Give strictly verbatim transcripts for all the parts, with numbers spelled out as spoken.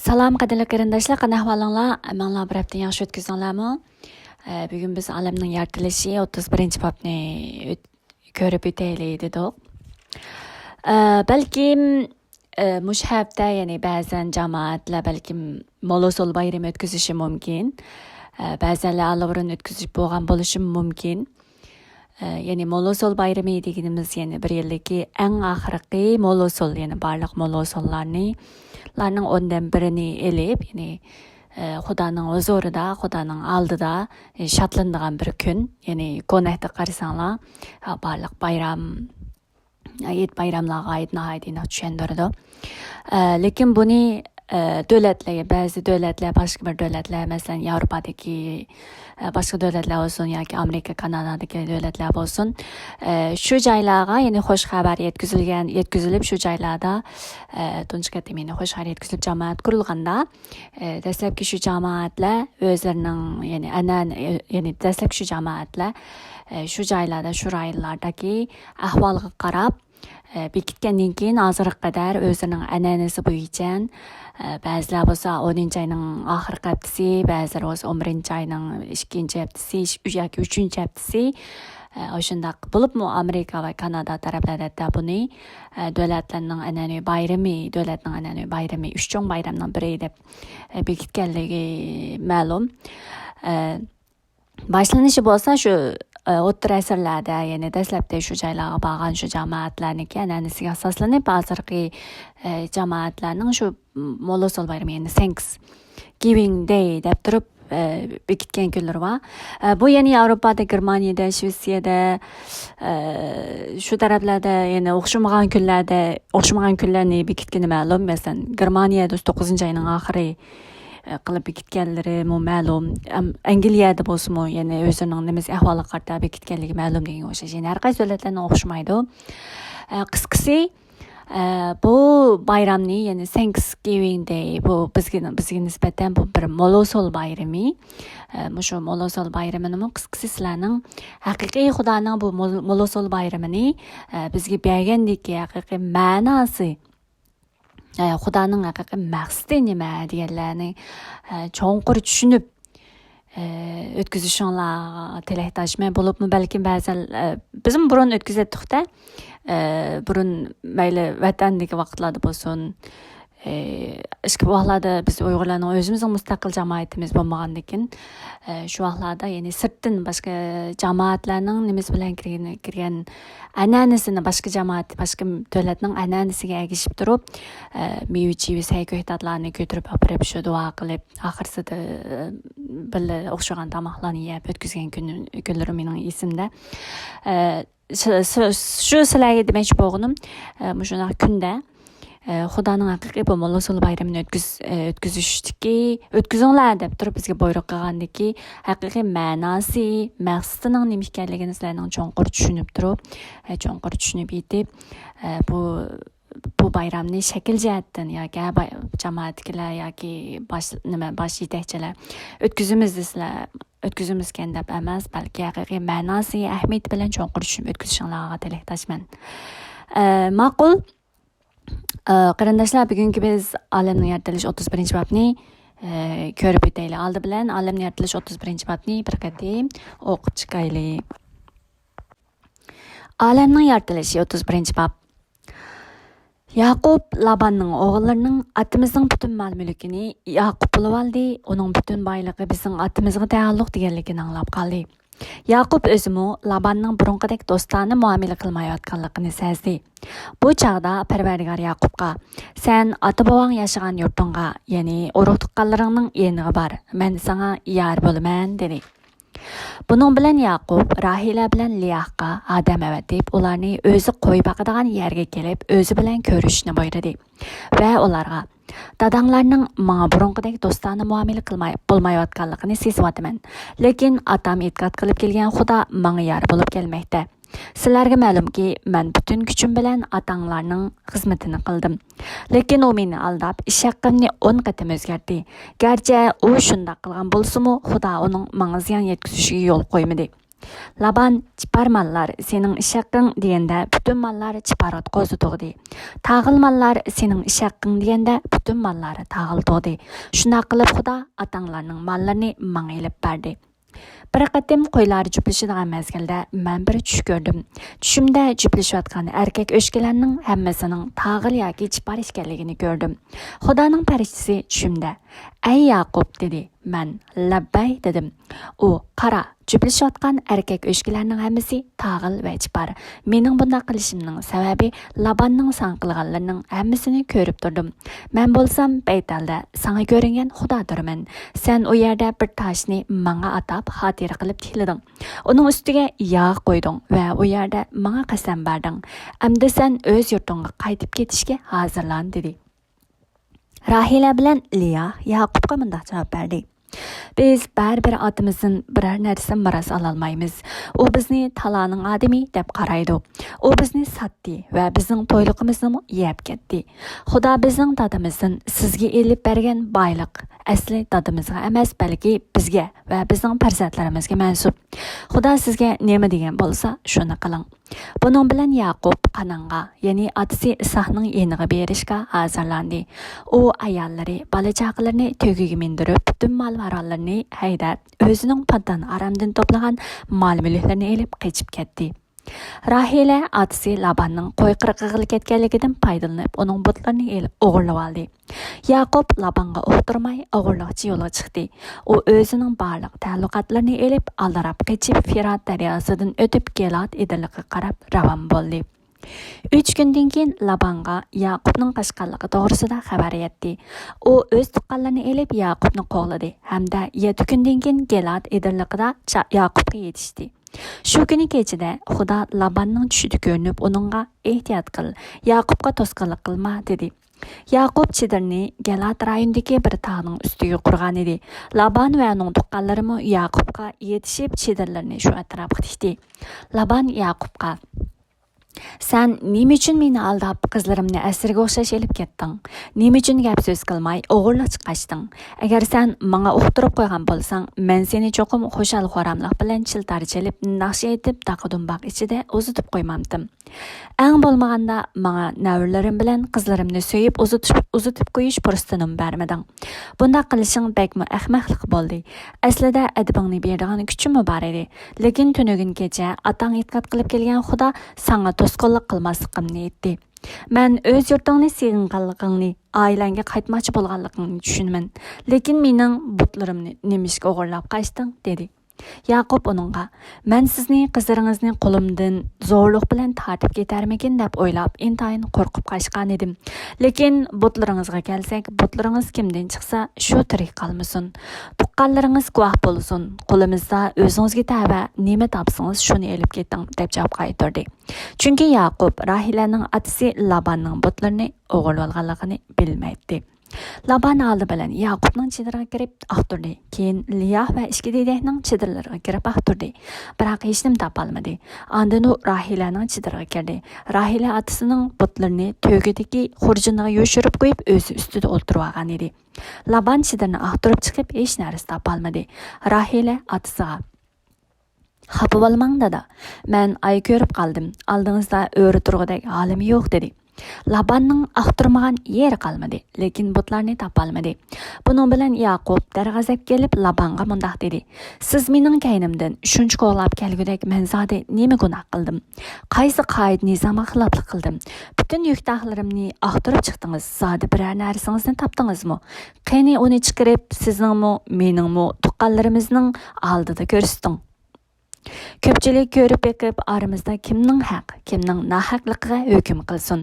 سالام قەدىرلىك قېرىنداشلار، قانداق ئەھۋالىڭلار؟ ھەممىڭلار بىر ھەپتىنى ياخشى ئۆتكۈزدۈڭلارمۇ؟ ئە، بۈگۈن بىز ئالەمنىڭ يارىتىلىشى ئوتتۇز بىرىنچى بابنى ئۆت-، كۆرۈپ ئۆتەيلى دېدۇق. ئە، بەلكىم، ئە، مۇشۇ ھەپتە، يەنى بەزەن جامائەتلەر بەلكىم مولوسول بايرىمى ئۆتكۈزۈشى مۇمكىن. ئە، بەزەنلەر ئاللىبۇرۇن ئۆتكۈزۈپ بولغان بولۇشى مۇمكىن. ئە، يەنى مولوسول بايرىمى دېگىنىمىز، يەنى بىر يىلدىكى ئەڭ ئاخىرقى مولوسول، يەنى بارلىق مولوسوللارنى، لارنىڭ ئوندىن بىرىنى ئېلىپ، يەنى، ئە، خۇدانىڭ ھۇزۇرىدا، خۇدانىڭ ئالدىدا، ئە، شادلىنىدىغان بىر كۈن. يەنى كونەكتە قارىساڭلار، ئە، بارلىق بايرام، ئايت بايراملارغا ئايت ناھايىتى ئېنىق چۈشەندۈرىدۇ. ئە، لېكىن بۇنى، ئە، دۆلەتلەرگە، بەزى دۆلەتلەر، باشقا بىر دۆلەتلەر، مەسىلەن، ياۋروپادىكى، ئە، باشقا دۆلەتلەر بولسۇن ياكى ئامېرىكا، كانادادىكى دۆلەتلەر بولسۇن، ئە، شۇ جايلارغا، يەنى خۇش خەۋەر يەتكۈزۈلگەن، يەتكۈزۈلۈپ، شۇ جايلاردا، ئە، تۇنجى قېتىم يەنى خۇش خەۋەر يەتكۈزۈلۈپ، جامائەت قۇرۇلغاندا، ئە، دەسلەپكى شۇ جامائەتلەر ئۆزلىرىنىڭ، يەنى ئەنئەنە، يەنى دەسلەپكى شۇ جامائەتلەر، ئە، شۇ جايلاردا، شۇ رايونلاردىكى ئەھۋالغا قاراپ، ئە، بېكىتكەندىن كېيىن ھازىرغا قەدەر ئۆزلىرىنىڭ ئەنئەنىسى بويىچە، ئە، بەزىلەر بولسا ئونىنچى ئاينىڭ ئاخىرقى ھەپتىسى، بەزىلەر بولسا ئون بىرىنچى ئاينىڭ ئىككىنچى ھەپتىسى ياكى ئۈچىنچى ھەپتىسى، ئە، ئاشۇنداق بولۇپمۇ ئامېرىكا ۋە كانادا تەرەپلەردە بۇنى، ئە، دۆلەتلەرنىڭ ئەنئەنىۋى بايرىمى، دۆلەتنىڭ ئەنئەنىۋى بايرىمى، ئۈچ چوڭ بايرامنىڭ بىرى دەپ، ئە، بېكىتكەنلىكى مەلۇم. ئە، باشلىنىشى بولسا شۇ، ئە، ئوتتۇرا ئەسىرلەردە، يەنى دەسلەپتە شۇ جايلارغا بارغان شۇ جامائەتلەرنىڭكى ئەنئەنىسىگە ئاساسلىنىپ، ھازىرقى، ئە، جامائەتلەرنىڭ شۇ مولوسول بايرىمى، يەنى سەنكس گىۋىڭ دەي دەپ تۇرۇپ، ئە، بېكىتكەن كۈنلىرى بار. ئە، بۇ يەنى ياۋروپادا، گېرمانىيەدە، شىۋېتسىيەدە، ئە، شۇ تەرەپلەردە يەنە ئوخشىمىغان كۈنلەردە، ئوخشىمىغان كۈنلەرنى بېكىتكىنى مەلۇم. مەسىلەن، گېرمانىيەدە توققۇزىنچى ئاينىڭ ئاخىرى، ئە، قىلىپ بېكىتكەنلىرىمۇ مەلۇم. ئەم، ئەنگلىيەدە بولسىمۇ يەنە ئۆزىنىڭ نېمىسى ئەھۋالىغا قارىتا بېكىتكەنلىكى مەلۇم دېگەن ئوخشاش. يەنە ھەر قايسى دۆلەتلەرنىڭ ئوخشىمايدۇ. ئە، قىسقىسى، ئە، بۇ بايرامنى، يەنى سەنكس گىۋىڭ دەي، بۇ بىزگە، بىزگە نىسبەتەن بۇ بىر مولوسول بايرىمى. ئە، مۇشۇ مولوسول بايرىمىنىمۇ قىسقىسى سىلەرنىڭ ھەقىقىي خۇدانىڭ بۇ مول-، مولوسول بايرىمىنى، ئە، بىزگە بەرگەندىكى ھەقىقىي مەناسى، ئە، خۇدانىڭ ھەقىقىي مەقسىتى نېمە دېگەنلەرنى، ئە، چوڭقۇر چۈشىنىپ، ئە، ئۆتكۈزۈشۈڭلارغا تىلەكداشمەن. بولۇپمۇ بەلكىم بەزەن، ئە، بىزمۇ بۇرۇن ئۆتكۈزەتتۇق-دە، ئە، بۇرۇن مەيلى ۋەتەندىكى ۋاقىتلاردا بولسۇن، ئە، ئىشقىلىپ ۋاقىتلاردا بىز ئۇيغۇرلارنىڭ ئۆزىمىزنىڭ مۇستەقىل جامائىتىمىز بولمىغاندىكىن، ئە، شۇ ۋاقىتلاردا، يەنى سىرتتىن باشقا جامائەتلەرنىڭ نېمىسى بىلەن كىرگەن، كىرگەن ئەنئەنىسىنى باشقا جامائەت، باشقا دۆلەتنىڭ ئەنئەنىسىگە ئەگىشىپ تۇرۇپ، ئە، مېۋە-چېۋە، سەي-كۆكتاتلارنى كۆتۈرۈپ ئاپىرىپ، شۇ دۇئا قىلىپ، ئاخىرسىدا، ئە، بىللە ئوخشىغان تاماقلارنى يەپ ئۆتكۈزگەن كۈن، كۈنلىرى مېنىڭ ئېسىمدە. ئە، شۇ، شۇ، شۇ سىلەرگە دېمەكچى بولغىنىم، ئە، مۇشۇنداق كۈندە، ئە، خۇدانىڭ ھەقىقىي بۇ موللاسول بايرىمىنى ئۆتكۈز-، ئە، ئۆتكۈزۈشتىكى، ئۆتكۈزۈڭلار دەپ تۇرۇپ بىزگە بۇيرۇق قىلغاندىكى ھەقىقىي مەناسى، مەقسىتىنىڭ نېمە ئىكەنلىكىنى سىلەرنىڭ چوڭقۇر چۈشىنىپ تۇرۇپ، ئە، چوڭقۇر چۈشىنىپ يېتىپ، ئە، بۇ، بۇ بايرامنى شەكىل جەھەتتىن ياكى ھە، باي-، جامائەتتىكىلەر ياكى باش، نېمە، باش يېتەكچىلەر ئۆتكۈزىمىز دېسىلەر، ئۆتكۈزىمىزكەن دەپ ئەمەس، بەلكى ھەقىقىي مەناسى، ئەھمىيىتى بىلەن چوڭقۇر چۈشىنىپ ئۆتكۈزۈشۈڭلارغا تىلەكداشمەن. ئە، ماقۇل. ئە، قېرىنداشلار، بۈگۈنكى بىز ئالەمنىڭ يارىتىلىشى ئوتتۇز بىرىنچى بابنى، ئە، كۆرۈپ ئۆتەيلى. ئالدى بىلەن ئالەمنىڭ يارىتىلىشى ئوتتۇز بىرىنچى بابنى بىر قېتىم ئوقۇپ چىقايلى. ئالەمنىڭ يارىتىلىشى، ئوتتۇز بىرىنچى باب. ياقۇپ لاباننىڭ ئوغۇللىرىنىڭ ئاتىمىزنىڭ پۈتۈن مال-مۈلكىنى ياقۇپ بولۇۋالدى، ئۇنىڭ پۈتۈن بايلىقى بىزنىڭ ئاتىمىزغا تەئەللۇق دېگەنلىكىنى ئاڭلاپ قالدى. ياقۇپ ئۆزىمۇ لاباننىڭ بۇرۇنقىدەك دوستانە مۇئامىلە قىلمايۋاتقانلىقىنى سەزدى. بۇ چاغدا پەرۋەردىگار ياقۇپقا، «سەن ئاتا-بوۋاڭ ياشىغان يۇرتۇڭغا، يەنى ئۇرۇق-تۇغقانلىرىڭنىڭ يېنىغا بار، مەن ساڭا يار بولىمەن» دېدى. بۇنىڭ بىلەن ياقۇپ راھىلە بىلەن لىياققا ئادەم ئەۋەتىپ، ئۇلارنى ئۆزى قوي باقىدىغان يەرگە كېلىپ، ئۆزى بىلەن كۆرۈشۈشنى بۇيرۇدى ۋە ئۇلارغا، «داداڭلارنىڭ ماڭا بۇرۇنقىدەك دوستانە مۇئامىلە قىلماي، بولمايۋاتقانلىقىنى سېزىۋاتىمەن. لېكىن ئاتام ئېتىقاد قىلىپ كەلگەن خۇدا ماڭا يار بولۇپ كەلمەكتە. سىلەرگە مەلۇمكى، مەن پۈتۈن كۈچۈم بىلەن ئاتاڭلارنىڭ خىزمىتىنى قىلدىم. لېكىن ئۇ مېنى ئالداپ، ئىش ھەققىمنى ئون قېتىم ئۆزگەرتتى. گەرچە ئۇ شۇنداق قىلغان بولسىمۇ، خۇدا ئۇنىڭ ماڭا زىيان يەتكۈزۈشىگە يول قويمىدى. لابان، «چىپار ماللار، سېنىڭ ئىش ھەققىڭ» دېگەندە، پۈتۈن ماللار چىپارغا قوزا تۇغدى. «تاغىل ماللار، سېنىڭ ئىش ھەققىڭ» دېگەندە، پۈتۈن ماللار تاغىل تۇغدى. شۇنداق قىلىپ، خۇدا ئاتاڭلارنىڭ ماللىرىنى ماڭا ئېلىپ بەردى. بىر قېتىم قويلار جۈپلىشىدىغان مەزگىلدە مەن بىر چۈش كۆردۈم. چۈشۈمدە جۈپلىشىۋاتقان ئەركەك ئۆچكىلەرنىڭ ھەممىسىنىڭ تاغىل ياكى چىپار ئىكەنلىكىنى كۆردۈم. خۇدانىڭ پەرىشتىسى چۈشۈمدە، «ئەي ياقۇپ» دېدى. مەن، «لەببەي» دېدىم. ئۇ، «قارا، جۈپلىشىۋاتقان ئەركەك ئۆچكىلەرنىڭ ھەممىسى تاغىل ۋە چىپار. مېنىڭ بۇنداق قىلىشىمنىڭ سەۋەبى، لاباننىڭ ساڭا قىلغانلىرىنىڭ ھەممىسىنى كۆرۈپ تۇردۇم. مەن بولسام بەيتەلدە ساڭا كۆرۈنگەن خۇدادۇرمەن. سەن ئۇ يەردە بىر تاشنى ماڭا ئاتاپ، خاتىرە قىلىپ تىكلىدىڭ. ئۇنىڭ ئۈستىگە ياغ قويدۇڭ ۋە ئۇ يەردە ماڭا قەسەم بەردىڭ. ئەمدى سەن ئۆز يۇرتۇڭغا قايتىپ كېتىشكە ھازىرلان» دېدى. راھىلە بىلەن لىيا ياقۇپقا مۇنداق جاۋاب بەردى: «بىز بەرىبىر ئاتىمىزدىن بىرەر نەرسە مىراس ئالالمايمىز. ئۇ بىزنى تالانىڭ ئادىمى دەپ قارايدۇ. ئۇ بىزنى ساتتى ۋە بىزنىڭ تويلۇقىمىزنىمۇ يەپ كەتتى. خۇدا بىزنىڭ دادىمىزدىن سىزگە ئېلىپ بەرگەن بايلىق ئەسلى دادىمىزغا ئەمەس، بەلكى بىزگە ۋە بىزنىڭ پەرزەنتلىرىمىزگە مەنسۇپ. خۇدا سىزگە نېمە دېگەن بولسا، شۇنى قىلىڭ.» بۇنىڭ بىلەن ياقۇپ قانانغا، يەنى ئاتىسى ئىسھاقنىڭ يېنىغا بېرىشكە ھازىرلاندى. ئۇ ئاياللىرى، بالا-چاقىلىرىنى تۆگىگە مىندۈرۈپ، پۈتۈن مال-ماراللىرىنى ھەيدەپ، ئۆزىنىڭ پاددان-ئارامدىن توپلىغان مال-مۈلۈكلىرىنى ئېلىپ قېچىپ كەتتى. راھىلە ئاتىسى لاباننىڭ قوي قىرغىغىلى كەتكەنلىكىدىن پايدىلىنىپ، ئۇنىڭ بۇتلىرىنى ئېلىپ ئوغرىلىۋالدى. ياقۇپ لابانغا ئۇقتۇرماي ئوغرىلىقچە يولغا چىقتى. ئۇ ئۆزىنىڭ بارلىق تەلۇقاتلىرىنى ئېلىپ، ئالدىراپ قېچىپ، فىرات دەرياسىدىن ئۆتۈپ، گىلئاد ئېدىرلىقىغا قاراپ راۋان بولدى. ئۈچ كۈندىن كېيىن لابانغا ياقۇپنىڭ قاچقانلىقى توغرىسىدا خەۋەر يەتتى. ئۇ ئۆز تۇغقانلىرىنى ئېلىپ، ياقۇپنى قوغلىدى ھەمدە يەتتە كۈندىن كېيىن گىلئاد ئېدىرلىقىدا چا-، ياقۇپقا يېتىشتى. شۇ كۈنى كېچىدە خۇدا لاباننىڭ چۈشىدە كۆرۈنۈپ، ئۇنىڭغا، «ئېھتىيات قىل، ياقۇپقا توسقۇنلۇق قىلما» دېدى. ياقۇپ چېدىرىنى گىلئاد رايونىدىكى بىر تاغنىڭ ئۈستىگە قۇرغان ئىدى. لابان ۋە ئۇنىڭ تۇغقانلىرىمۇ ياقۇپقا يېتىشىپ، چېدىرلىرىنى شۇ ئەتراپقا تىكتى. لابان ياقۇپقا، «سەن نېمە ئۈچۈن مېنى ئالداپ، قىزلىرىمنى ئەسىرگە ئوخشاش ئېلىپ كەتتىڭ؟ نېمە ئۈچۈن گەپ سۆز قىلماي، ئوغرىلىقچە قاچتىڭ؟ ئەگەر سەن ماڭا ئۇقتۇرۇپ قويغان بولساڭ، مەن سېنى چوقۇم خۇشال-خۇراملىق بىلەن چىلتار چېلىپ، ناخشا ئېيتىپ، داقا-دۇمباق ئىچىدە ئۇزىتىپ قويمامتىم. ئەڭ بولمىغاندا ماڭا نەۋرىلىرىم بىلەن قىزلىرىمنى سۆيۈپ ئۇزىتىش، ئۇزىتىپ قويۇش پۇرسىتىنىمۇ بەرمىدىڭ. بۇنداق قىلىشىڭ بەكمۇ ئەخمەقلىق بولدى. ئەسلىدە ئەدىپىڭنى بېرىدىغان كۈچۈممۇ بار ئىدى. لېكىن تۈنۈگۈن كېچە ئاتاڭ ئېتىقاد قىلىپ كەلگەن خۇدا ساڭا توسقۇنلۇق قىلماسلىقىمنى ئېيتتى. مەن ئۆز يۇرتۇڭنى سېغىنغانلىقىڭنى، ئائىلەڭگە قايتماقچى بولغانلىقىڭنى چۈشىنىمەن. لېكىن مېنىڭ بۇتلىرىمنى نېمىشقا ئوغرىلاپ قاچتىڭ؟» دېدى. ياقۇپ ئۇنىڭغا، «مەن سىزنى، قىزلىرىڭىزنى قولۇمدىن زورلۇق بىلەن تارتىپ كېتەرمىكىن دەپ ئويلاپ، ئىنتايىن قورقۇپ قاچقان ئىدىم. لېكىن بۇتلىرىڭىزغا كەلسەك، بۇتلىرىڭىز كىمدىن چىقسا، شۇ تىرىك قالمىسۇن. تۇغقانلىرىڭىز گۇۋاھ بولسۇن. قولىمىزدا ئۆزىڭىزگە تەۋە نېمە تاپسىڭىز، شۇنى ئېلىپ كېتىڭ» دەپ جاۋاب قايتۇردى. چۈنكى ياقۇپ راھىلەنىڭ ئاتىسى لاباننىڭ بۇتلىرىنى ئوغرىلىۋالغانلىقىنى بىلمەيتتى. لابان ئالدى بىلەن ياقۇپنىڭ چېدىرىغا كىرىپ ئاختۇردى. كېيىن لىيا ۋە ئىككى دېدەكنىڭ چېدىرلىرىغا كىرىپ ئاختۇردى. بىراق ھېچنېمە تاپالمىدى. ئاندىن ئۇ راھىلەنىڭ چېدىرىغا كىردى. راھىلە ئاتىسىنىڭ بۇتلىرىنى تۆگىدىكى خۇرجۇنىغا يوشۇرۇپ قويۇپ، ئۆزى ئۈستىدە ئولتۇرۇۋالغان ئىدى. لابان چېدىرنى ئاختۇرۇپ چىقىپ، ھېچ نەرسە تاپالمىدى. راھىلە ئاتىسىغا، «خاپا بولماڭ، دادا. مەن ئاي كۆرۈپ قالدىم. ئالدىڭىزدا ئۆرە تۇرغۇدەك ھالىم يوق» دېدى. لاباننىڭ ئاختۇرمىغان يېرى قالمىدى، لېكىن بۇتلارنى تاپالمىدى. بۇنىڭ بىلەن ياقۇپ دەرغەزەپ كېلىپ لابانغا مۇنداق دېدى، «سىز مېنىڭ كەينىمدىن شۇنچە قوغلاپ كەلگۈدەك مەن زادى نېمە گۇناھ قىلدىم؟ قايسى قائىدە-نىزامغا خىلاپلىق قىلدىم؟ پۈتۈن يۈك-داغلىرىمنى ئاختۇرۇپ چىقتىڭىز، زادى بىرەر نەرسىڭىزنى تاپتىڭىزمۇ؟ قېنى ئۇنى چىقىرىپ، سىزنىڭمۇ، مېنىڭمۇ، تۇغقانلىرىمىزنىڭ ئالدىدا كۆرسىتىڭ. كۆپچىلىك كۆرۈپ بېقىپ، ئارىمىزدا كىمنىڭ ھەق، كىمنىڭ ناھەقلىقىغا ھۆكۈم قىلسۇن.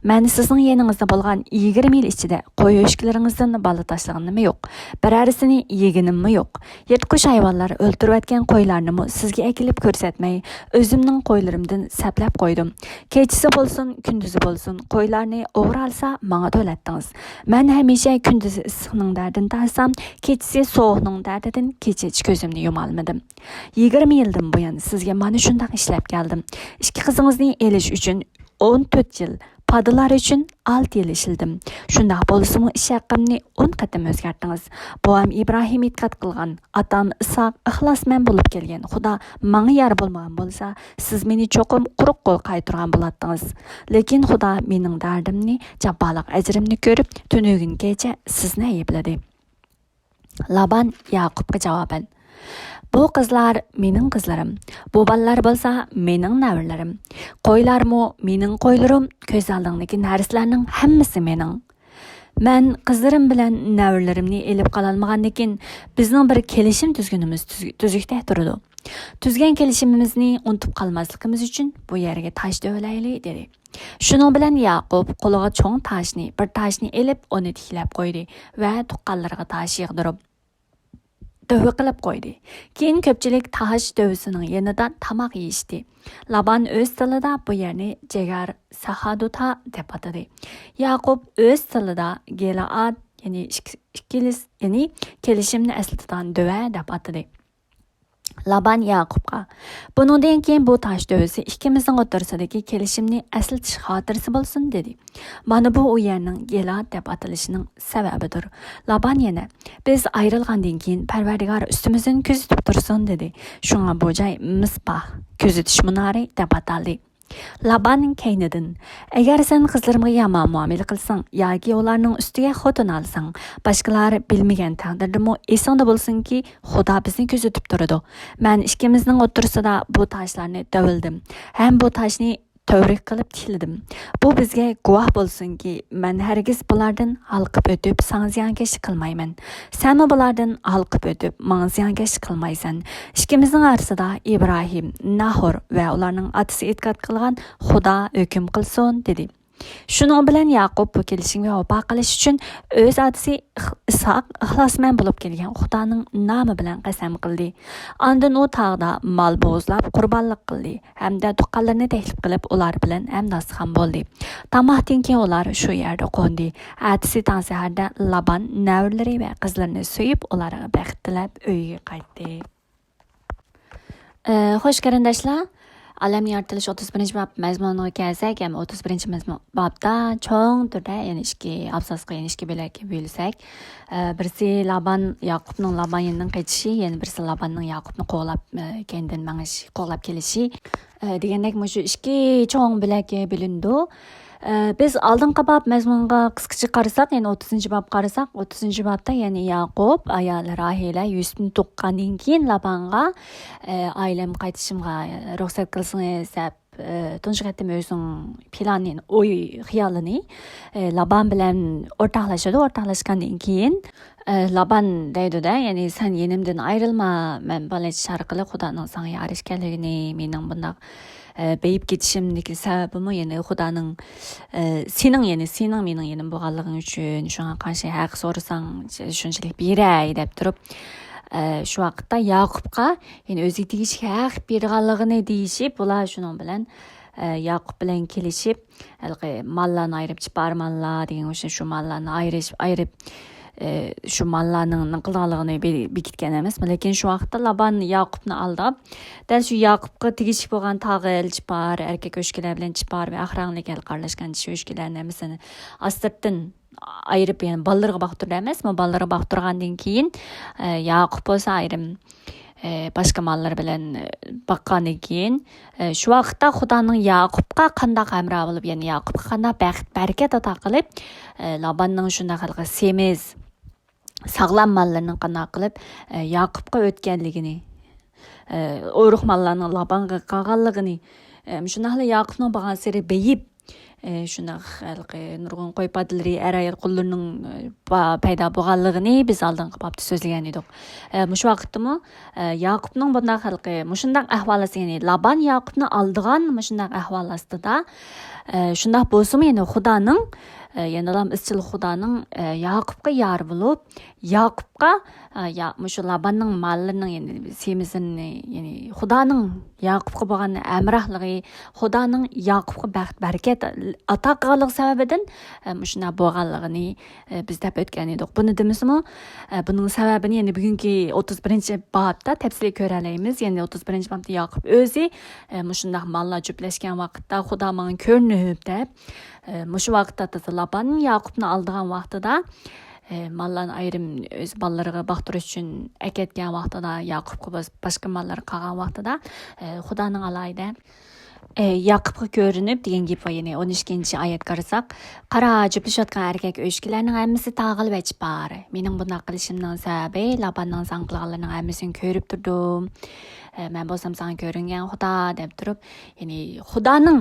مەن سىزنىڭ يېنىڭىزدا بولغان يىگىرمە يىل ئىچىدە قوي ئۆچكىلىرىڭىزدىن بالا تاشلىغىنىممۇ يوق، بىرەرسىنى يېگىنىممۇ يوق. يىرتقۇچ ھايۋانلار ئۆلتۈرۈۋەتكەن قويلارنىمۇ سىزگە ئەكېلىپ كۆرسەتمەي، ئۆزۈمنىڭ قويلىرىمدىن سەپلەپ قويدۇم. كېچىسى بولسۇن، كۈندۈزى بولسۇن، قويلارنى ئوغرى ئالسا، ماڭا تۆلەتتىڭىز. مەن ھەمىشە كۈندۈزى ئىسسىقنىڭ دەردىنى تارتسام، كېچىسى سوغۇقنىڭ دەردىدىن كېچىچە كۆزۈمنى يۇمالمىدىم. يىگىرمە يىلدىن بۇيان سىزگە مانا شۇنداق ئىشلەپ كەلدىم. ئىككى قىزىڭىزنى ئېلىش ئۈچۈن ئون تۆت يىل پادىلار ئۈچۈن ئالتە يىل ئىشلىدىم. شۇنداق بولسىمۇ، ئىش ھەققىمنى ئون قېتىم ئۆزگەرتتىڭىز. بوۋام ئىبراھىم ئېتىقاد قىلغان، ئاتام ئىسھاق ئىخلاسمەن بولۇپ كەلگەن. خۇدا ماڭا يار بولمىغان بولسا، سىز مېنى چوقۇم قۇرۇق قول قايتۇرغان بولاتتىڭىز. لېكىن خۇدا مېنىڭ دەردىمنى، جاپالىق ئەجرىمنى كۆرۈپ، تۈنۈگۈنگىچە سىزنى ئەيىبلىدى. لابان ياقۇپقا جاۋابەن، بۇ قىزلار مېنىڭ قىزلىرىم، بۇ بالىلار بولسا مېنىڭ نەۋرىلىرىم. قويلارمۇ مېنىڭ قويلىرىم، كۆز ئالدىڭدىكى نەرسىلەرنىڭ ھەممىسى مېنىڭ. مەن قىزلىرىم بىلەن نەۋرىلىرىمنى ئېلىپ قالالمىغاندىكىن، بىزنىڭ بىر كېلىشىم تۈزگىنىمىز تۈز-، تۈزۈكتە تۇرىدۇ. تۈزگەن كېلىشىمىمىزنى ئۇنتۇپ قالماسلىقىمىز ئۈچۈن بۇ يەرگە تاش تۆۋىلەيلى، دېدى. شۇنىڭ بىلەن ياقۇپ قولىغا چوڭ تاشنى، بىر تاشنى ئېلىپ، ئۇنى تىكلەپ قويدى ۋە تۇغقانلىرىغا تاش يىغدۇرۇپ، دۆۋە قىلىپ قويدى. كېيىن كۆپچىلىك تاش دۆۋىسىنىڭ يېنىدا تاماق يېيىشتى. لابان ئۆز تىلىدا بۇ يەرنى جەگەر ساخادۇتا دەپ ئاتىدى. ياقۇپ ئۆز تىلىدا گىلئاد، يەنى ئىككى-، ئىككىلىس-، يەنى كېلىشىمنى ئەسلىتىدىغان دۆۋە دەپ ئاتىدى. لابان ياقۇپقا، بۇنىڭدىن كېيىن بۇ تاش دۆۋىسى ئىككىمىزنىڭ ئوتتۇرىسىدىكى كېلىشىمنى ئەسلىتىش خاتىرىسى بولسۇن، دېدى. مانا بۇ ئۇ يەرنىڭ گىلئاد دەپ ئاتىلىشىنىڭ سەۋەبىدۇر. لابان يەنە، بىز ئايرىلغاندىن كېيىن پەرۋەردىگار ئۈستىمىزدىن كۆزىتىپ تۇرسۇن، دېدى. شۇڭا بۇ جاي مىسپاھ، كۆزىتىش مۇنارى دەپ ئاتالدى. لابان كەينىدىن، ئەگەر سەن قىزلىرىمغا يامان مۇئامىلە قىلساڭ ياكى ئۇلارنىڭ ئۈستىگە خوتۇن ئالساڭ، باشقىلار بىلمىگەن تەقدىردىمۇ ئېسىڭدە بولسۇنكى، خۇدا بىزنى كۆزىتىپ تۇرىدۇ. مەن ئىككىمىزنىڭ ئوتتۇرىسىدا بۇ تاشلارنى دۆۋىلىدىم ھەم بۇ تاشنى تۈۋرۈك قىلىپ تىكلىدىم. بۇ بىزگە گۇۋاھ بولسۇنكى، مەن ھەرگىز بۇلاردىن ھالقىپ ئۆتۈپ ساڭا زىيانكەشلىك قىلمايمەن. سەنمۇ بۇلاردىن ھالقىپ ئۆتۈپ ماڭا زىيانكەشلىك قىلمايسەن. ئىككىمىزنىڭ ئارىسىدا ئىبراھىم، ناھور ۋە ئۇلارنىڭ ئاتىسى ئېتىقاد قىلغان خۇدا ھۆكۈم قىلسۇن، دېدى. شۇنىڭ بىلەن ياقۇپ بۇ كېلىشىمگە ۋاپا قىلىش ئۈچۈن ئۆز ئاتىسى ئىخ-، ئىسھاق ئىخلاسمەن بولۇپ كەلگەن خۇدانىڭ نامى بىلەن قەسەم قىلدى. ئاندىن ئۇ تاغدا مال بوغۇزلاپ قۇربانلىق قىلدى ھەمدە تۇغقانلىرىنى تەكلىپ قىلىپ، ئۇلار بىلەن ھەمداستىخان بولدى. تاماقتىن كېيىن ئۇلار شۇ يەردە قوندى. ئەتىسى تاڭ سەھەردە لابان نەۋرىلىرى ۋە قىزلىرىنى سۆيۈپ، ئۇلارغا بەخت تىلەپ ئۆيىگە قايتتى. ئە، خوش قېرىنداشلار، ئالەمنىڭ يارىتىلىشى ئوتتۇز بىرىنچى باب مەزمۇنىغا كەلسەك، ھەم ئوتتۇز بىرىنچى مەزمۇن، بابتا چوڭ تۈردە، يەنى ئىككى ئابزاسقا، يەنى ئىككى بۆلەككە بۆلسەك، ئە، بىرسى لابان، ياقۇپنىڭ لابان يېنىدىن قېچىشى، يەنە بىرسى لاباننىڭ ياقۇپنى قوغلاپ، ئە، كەينىدىن مېڭىشى، قوغلاپ كېلىشى، ئە، دېگەندەك مۇشۇ ئىككى چوڭ بۆلەككە بۆلۈنىدۇ. ئە، بىز ئالدىنقى باب مەزمۇنغا قىسقىچە قارىساق، يەنى ئوتتۇزىنچى باب قارىساق، ئوتتۇزىنچى بابتا يەنى ياقۇپ، ئايالى راھىلە يۈسۈپنى تۇغقاندىن كېيىن لابانغا، ئە، ئائىلەمگە قايتىشىمغا رۇخسەت قىلسىڭىز دەپ، ئە، تۇنجى قېتىم ئۆزىنىڭ پىلانىنى، ئوي خىيالىنى، ئە، لابان بىلەن ئورتاقلىشىدۇ. ئورتاقلاشقاندىن كېيىن، ئە، لابان دەيدۇ-دە، يەنى سەن يېنىمدىن ئايرىلما، مەن پالەچ ئارقىلىق خۇدانىڭ ساڭا يار ئىكەنلىكىنى، مېنىڭ بۇنداق ئە، بېيىپ كېتىشىمدىكى سەۋەبىمۇ يەنە خۇدانىڭ، ئە، سېنىڭ، يەنى سېنىڭ مېنىڭ يېنىم بولغانلىقىڭ ئۈچۈن، شۇڭا قانچە ھەق سورىساڭ، شۇنچىلىك بېرەي دەپ تۇرۇپ، ئە، شۇ ۋاقىتتا ياقۇپقا يەنە ئۆزىگە تېگىشلىك ھەق بېرىدىغانلىقىنى دېيىشىپ، بۇلار شۇنىڭ بىلەن، ئە، ياقۇپ بىلەن كېلىشىپ، ھېلىقى ماللارنى ئايرىپ، چىپار ماللار دېگەن ئوخشاش، شۇ ماللارنى ئايرىش-، ئايرىپ، ئە، شۇ ماللارنىڭ نېمە قىلىدىغانلىقىنى بې-، بېكىتكەن ئەمەسمۇ. لېكىن شۇ ۋاقىتتا لابان ياقۇپنى ئالداپ، دەل شۇ ياقۇپقا تېگىشلىك بولغان تاغىل، چىپار، ئەركەك ئۆچكىلەر بىلەن چىپار ۋە ئاق رەڭلىك ئەلقەرلەشكەن چىشى ئۆچكىلەرنى ھەممىسىنى ئاستىرتىن ئايرىپ، يەنى بالىلىرىغا باقتۇرىدۇ ئەمەسمۇ، بالىلىرىغا باقتۇرغاندىن كېيىن، ئە، ياقۇپ بولسا ئايرىم، ئە، باشقا ماللار بىلەن، ئە، باققاندىن كېيىن، ئە، شۇ ۋاقىتتا خۇدانىڭ ياقۇپقا قانداق ھەمراھ بولۇپ، يەنى ياقۇپقا قانداق بەخت، بەرىكەت ئاتا قىلىپ، ئە، لاباننىڭ شۇنداق ھېلىقى سېمىز، ساغلام ماللىرىنىڭ قانداق قىلىپ، ئە، ياقۇپقا ئۆتكەنلىكىنى، ئە، ئورۇق ماللارنىڭ لابانغا قالغانلىقىنى، ئە، شۇنداقلا ياقۇپنىڭ بارغانسېرى بېيىپ، ئە، شۇنداق ھېلىقى نۇرغۇن قوي پادىلىرى، ئەر-ئايال قۇللىرىنىڭ، ئە، پا-، پەيدا بولغانلىقىنى بىز ئالدىنقى بابتا سۆزلىگەن ئىدۇق. ئە، مۇشۇ ۋاقىتتىمۇ، ئە، ياقۇپنىڭ بۇنداق ھېلىقى مۇشۇنداق ئەھۋال ئاستىدا، يەنى لابان ياقۇپنى ئالدىغان مۇشۇنداق ئەھۋال ئاستىدا، ئە، شۇنداق بولسىمۇ يەنە خۇدانىڭ، ئە، يەنىلا ئىزچىل خۇدانىڭ، ئە، ياقۇپقا يار بولۇپ، ياقۇپقا، ئە، يا-، مۇشۇ لاباننىڭ ماللىرىنىڭ، يەنى سېمىزىنى، يەنى خۇدانىڭ ياقۇپقا بولغان ھەمراھلىقى، خۇدانىڭ ياقۇپقا بەخت-بەرىكەت ئاتا قىلغانلىقى سەۋەبىدىن، ئە، مۇشۇنداق بولغانلىقىنى، ئە، بىز دەپ ئۆتكەن ئىدۇق. بۇنى دېمىسىمۇ، ئە، بۇنىڭ سەۋەبىنى يەنە بۈگۈنكى ئوتتۇز بىرىنچى بابتا تەپسىلىي كۆرەلەيمىز. يەنى ئوتتۇز بىرىنچى بابتا ياقۇپ ئۆزى، ئە، مۇشۇنداق ماللار جۈپلەشكەن ۋاقىتتا خۇدا ماڭا كۆرۈنۈپ دەپ، ئە، مۇشۇ ۋاقىتتا تازا لابان ياقۇپنى ئالدىغان ۋاقتىدا، ئە، ماللارنى ئايرىم ئۆز بالىلىرىغا باقتۇرۇش ئۈچۈن ئەكەتكەن ۋاقتىدا، ياقۇپقا باش-، باشقا ماللار قالغان ۋاقتىدا، ئە، خۇدانىڭ ئالاھىدە، ئە، ياقۇپقا كۆرۈنۈپ دېگەن گېپى بار. يەنى ئون ئىككىنچى ئايەتكە قارىساق، قارا، جۈپلىشىۋاتقان ئەركەك ئۆچكىلەرنىڭ ھەممىسى تاغىلىۋەچ بار. مېنىڭ بۇنداق قىلىشىمنىڭ سەۋەبى لاباننىڭ ساڭا قىلغانلىرىنىڭ ھەممىسىنى كۆرۈپ تۇردۇم. ئە، مەن بولسام ساڭا كۆرۈنگەن خۇدا دەپ تۇرۇپ، يەنى خۇدانىڭ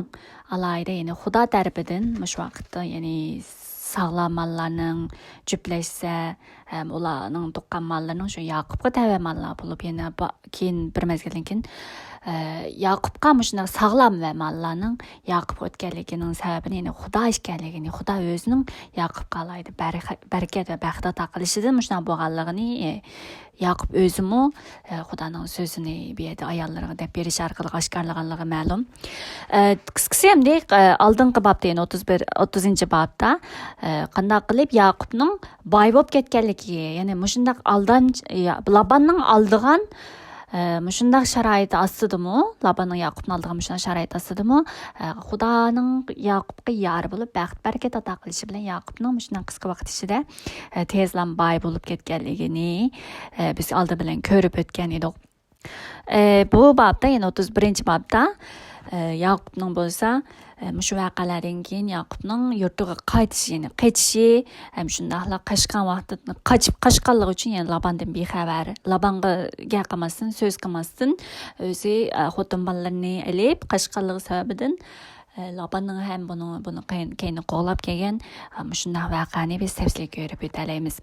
ئالاھىدە، يەنى خۇدا تەرىپىدىن مۇشۇ ۋاقىتتا، يەنى ساغلام ماللارنىڭ جۈپلەشسە، ھەم ئۇلارنىڭ تۇغقان ماللىرىنىڭ شۇ ياقۇپقا تەۋە ماللار بولۇپ، يەنە با-، كېيىن بىر مەزگىلدىن كېيىن، ئە، ياقۇپقا مۇشۇنداق ساغلام ۋە ماللارنىڭ ياقۇپقا ئۆتكەنلىكىنىڭ سەۋەبىنى، يەنى خۇدا ئىكەنلىكىنى، خۇدا ئۆزىنىڭ ياقۇپقا ئالاھىدە بەرىكەت ۋە بەخت ئاتا قىلىشىدىن مۇشۇنداق بولغانلىقىنى، ئە، ياقۇپ ئۆزىمۇ، ئە، خۇدانىڭ سۆزىنى بۇ يەردە ئاياللىرىغا دەپ بېرىش ئارقىلىق ئاشكارىلىغانلىقى مەلۇم. ئە، قىسقىسى ئەمدى، ئە، ئالدىنقى بابتا، يەنى ئوتتۇز بىر، ئوتتۇزىنچى بابتا، ئە، قانداق قىلىپ ياقۇپنىڭ باي بولۇپ كەتكەنلىكى، يەنى مۇشۇنداق ئالدان-، يا-، لاباننىڭ ئالدىغان، ئە، مۇشۇنداق شارائىتى ئاستىدىمۇ، لاباننىڭ ياقۇپنى ئالدىغان مۇشۇنداق شارائىتى ئاستىدىمۇ، ئە، خۇدانىڭ ياقۇپقا يار بولۇپ، بەخت-بەرىكەت ئاتا قىلىشى بىلەن ياقۇپنىڭ مۇشۇنداق قىسقا ۋاقىت ئىچىدە، ئە، تېزلا باي بولۇپ كەتكەنلىكىنى، ئە، بىز ئالدى بىلەن كۆرۈپ ئۆتكەن ئىدۇق. ئە، بۇ بابتا، يەنى ئوتتۇز بىرىنچى بابتا، ئە، ياقۇپنىڭ بولسا، ئە، مۇشۇ ۋەقەلەردىن كېيىن ياقۇپنىڭ يۇرتىغا قايتىشى، يەنى قېچىشى، ھەم شۇنداقلا قاچقان ۋاقتىدا، قاچىپ قاچقانلىقى ئۈچۈن يەنە لاباندىن بىخەۋەر. لابانغا گەپ قىلماستىن، سۆز قىلماستىن، ئۆزى، ئە، خوتۇن بالىلىرىنى ئېلىپ قاچقانلىقى سەۋەبىدىن، ئە، لاباننىڭ ھەم بۇنىڭ، بۇنىڭ كەينى، كەينى قوغلاپ كەلگەن، ئە، مۇشۇنداق ۋەقەنى بىز تەپسىلىي كۆرۈپ ئۆتەلەيمىز.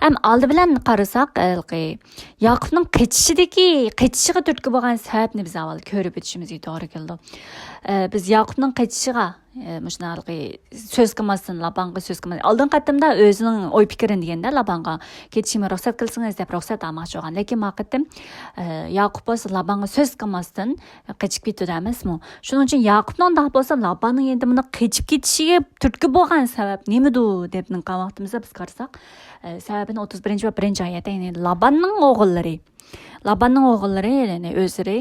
ھەم ئالدى بىلەن قارىساق، ھېلىقى ياقۇپنىڭ قېچىشىدىكى، قېچىشىغا تۈرتكە بولغان سەۋەبنى بىز ئاۋۋال كۆرۈپ ئۆتۈشىمىزگە توغرا كېلىدۇ. ئە، بىز ياقۇپنىڭ قېچىشىغا، ئە، مۇشۇنداق ھېلىقى سۆز قىلماستىن، لابانغا سۆز قىلماستىن. ئالدىنقى قېتىمدا ئۆزىنىڭ ئوي پىكرىنى دېگەندە، لابانغا كېتىشىمگە رۇخسەت قىلسىڭىز دەپ رۇخسەت ئالماقچى بولغان. لېكىن ما قېتىم، ئە، ياقۇپ بولسا لابانغا سۆز قىلماستىن، قېچىپ كېتىدۇ ئەمەسمۇ؟ شۇنىڭ ئۈچۈن ياقۇپنىڭ ئۇنداق بولسا، لاباننىڭ ئەمدى مۇنداق قېچىپ كېتىشىگە تۈرتكە بولغان سەۋەب نېمىدۇ دەپ قاراپ باققىنىمىزدا بىز قارىساق، ئە، سەۋەبىنى ئوتتۇز بىرىنچى باب بىرىنچى ئايەتتە، يەنى لاباننىڭ ئوغۇللىرى، لاباننىڭ ئوغۇللىرى، يەنى ئۆزلىرى،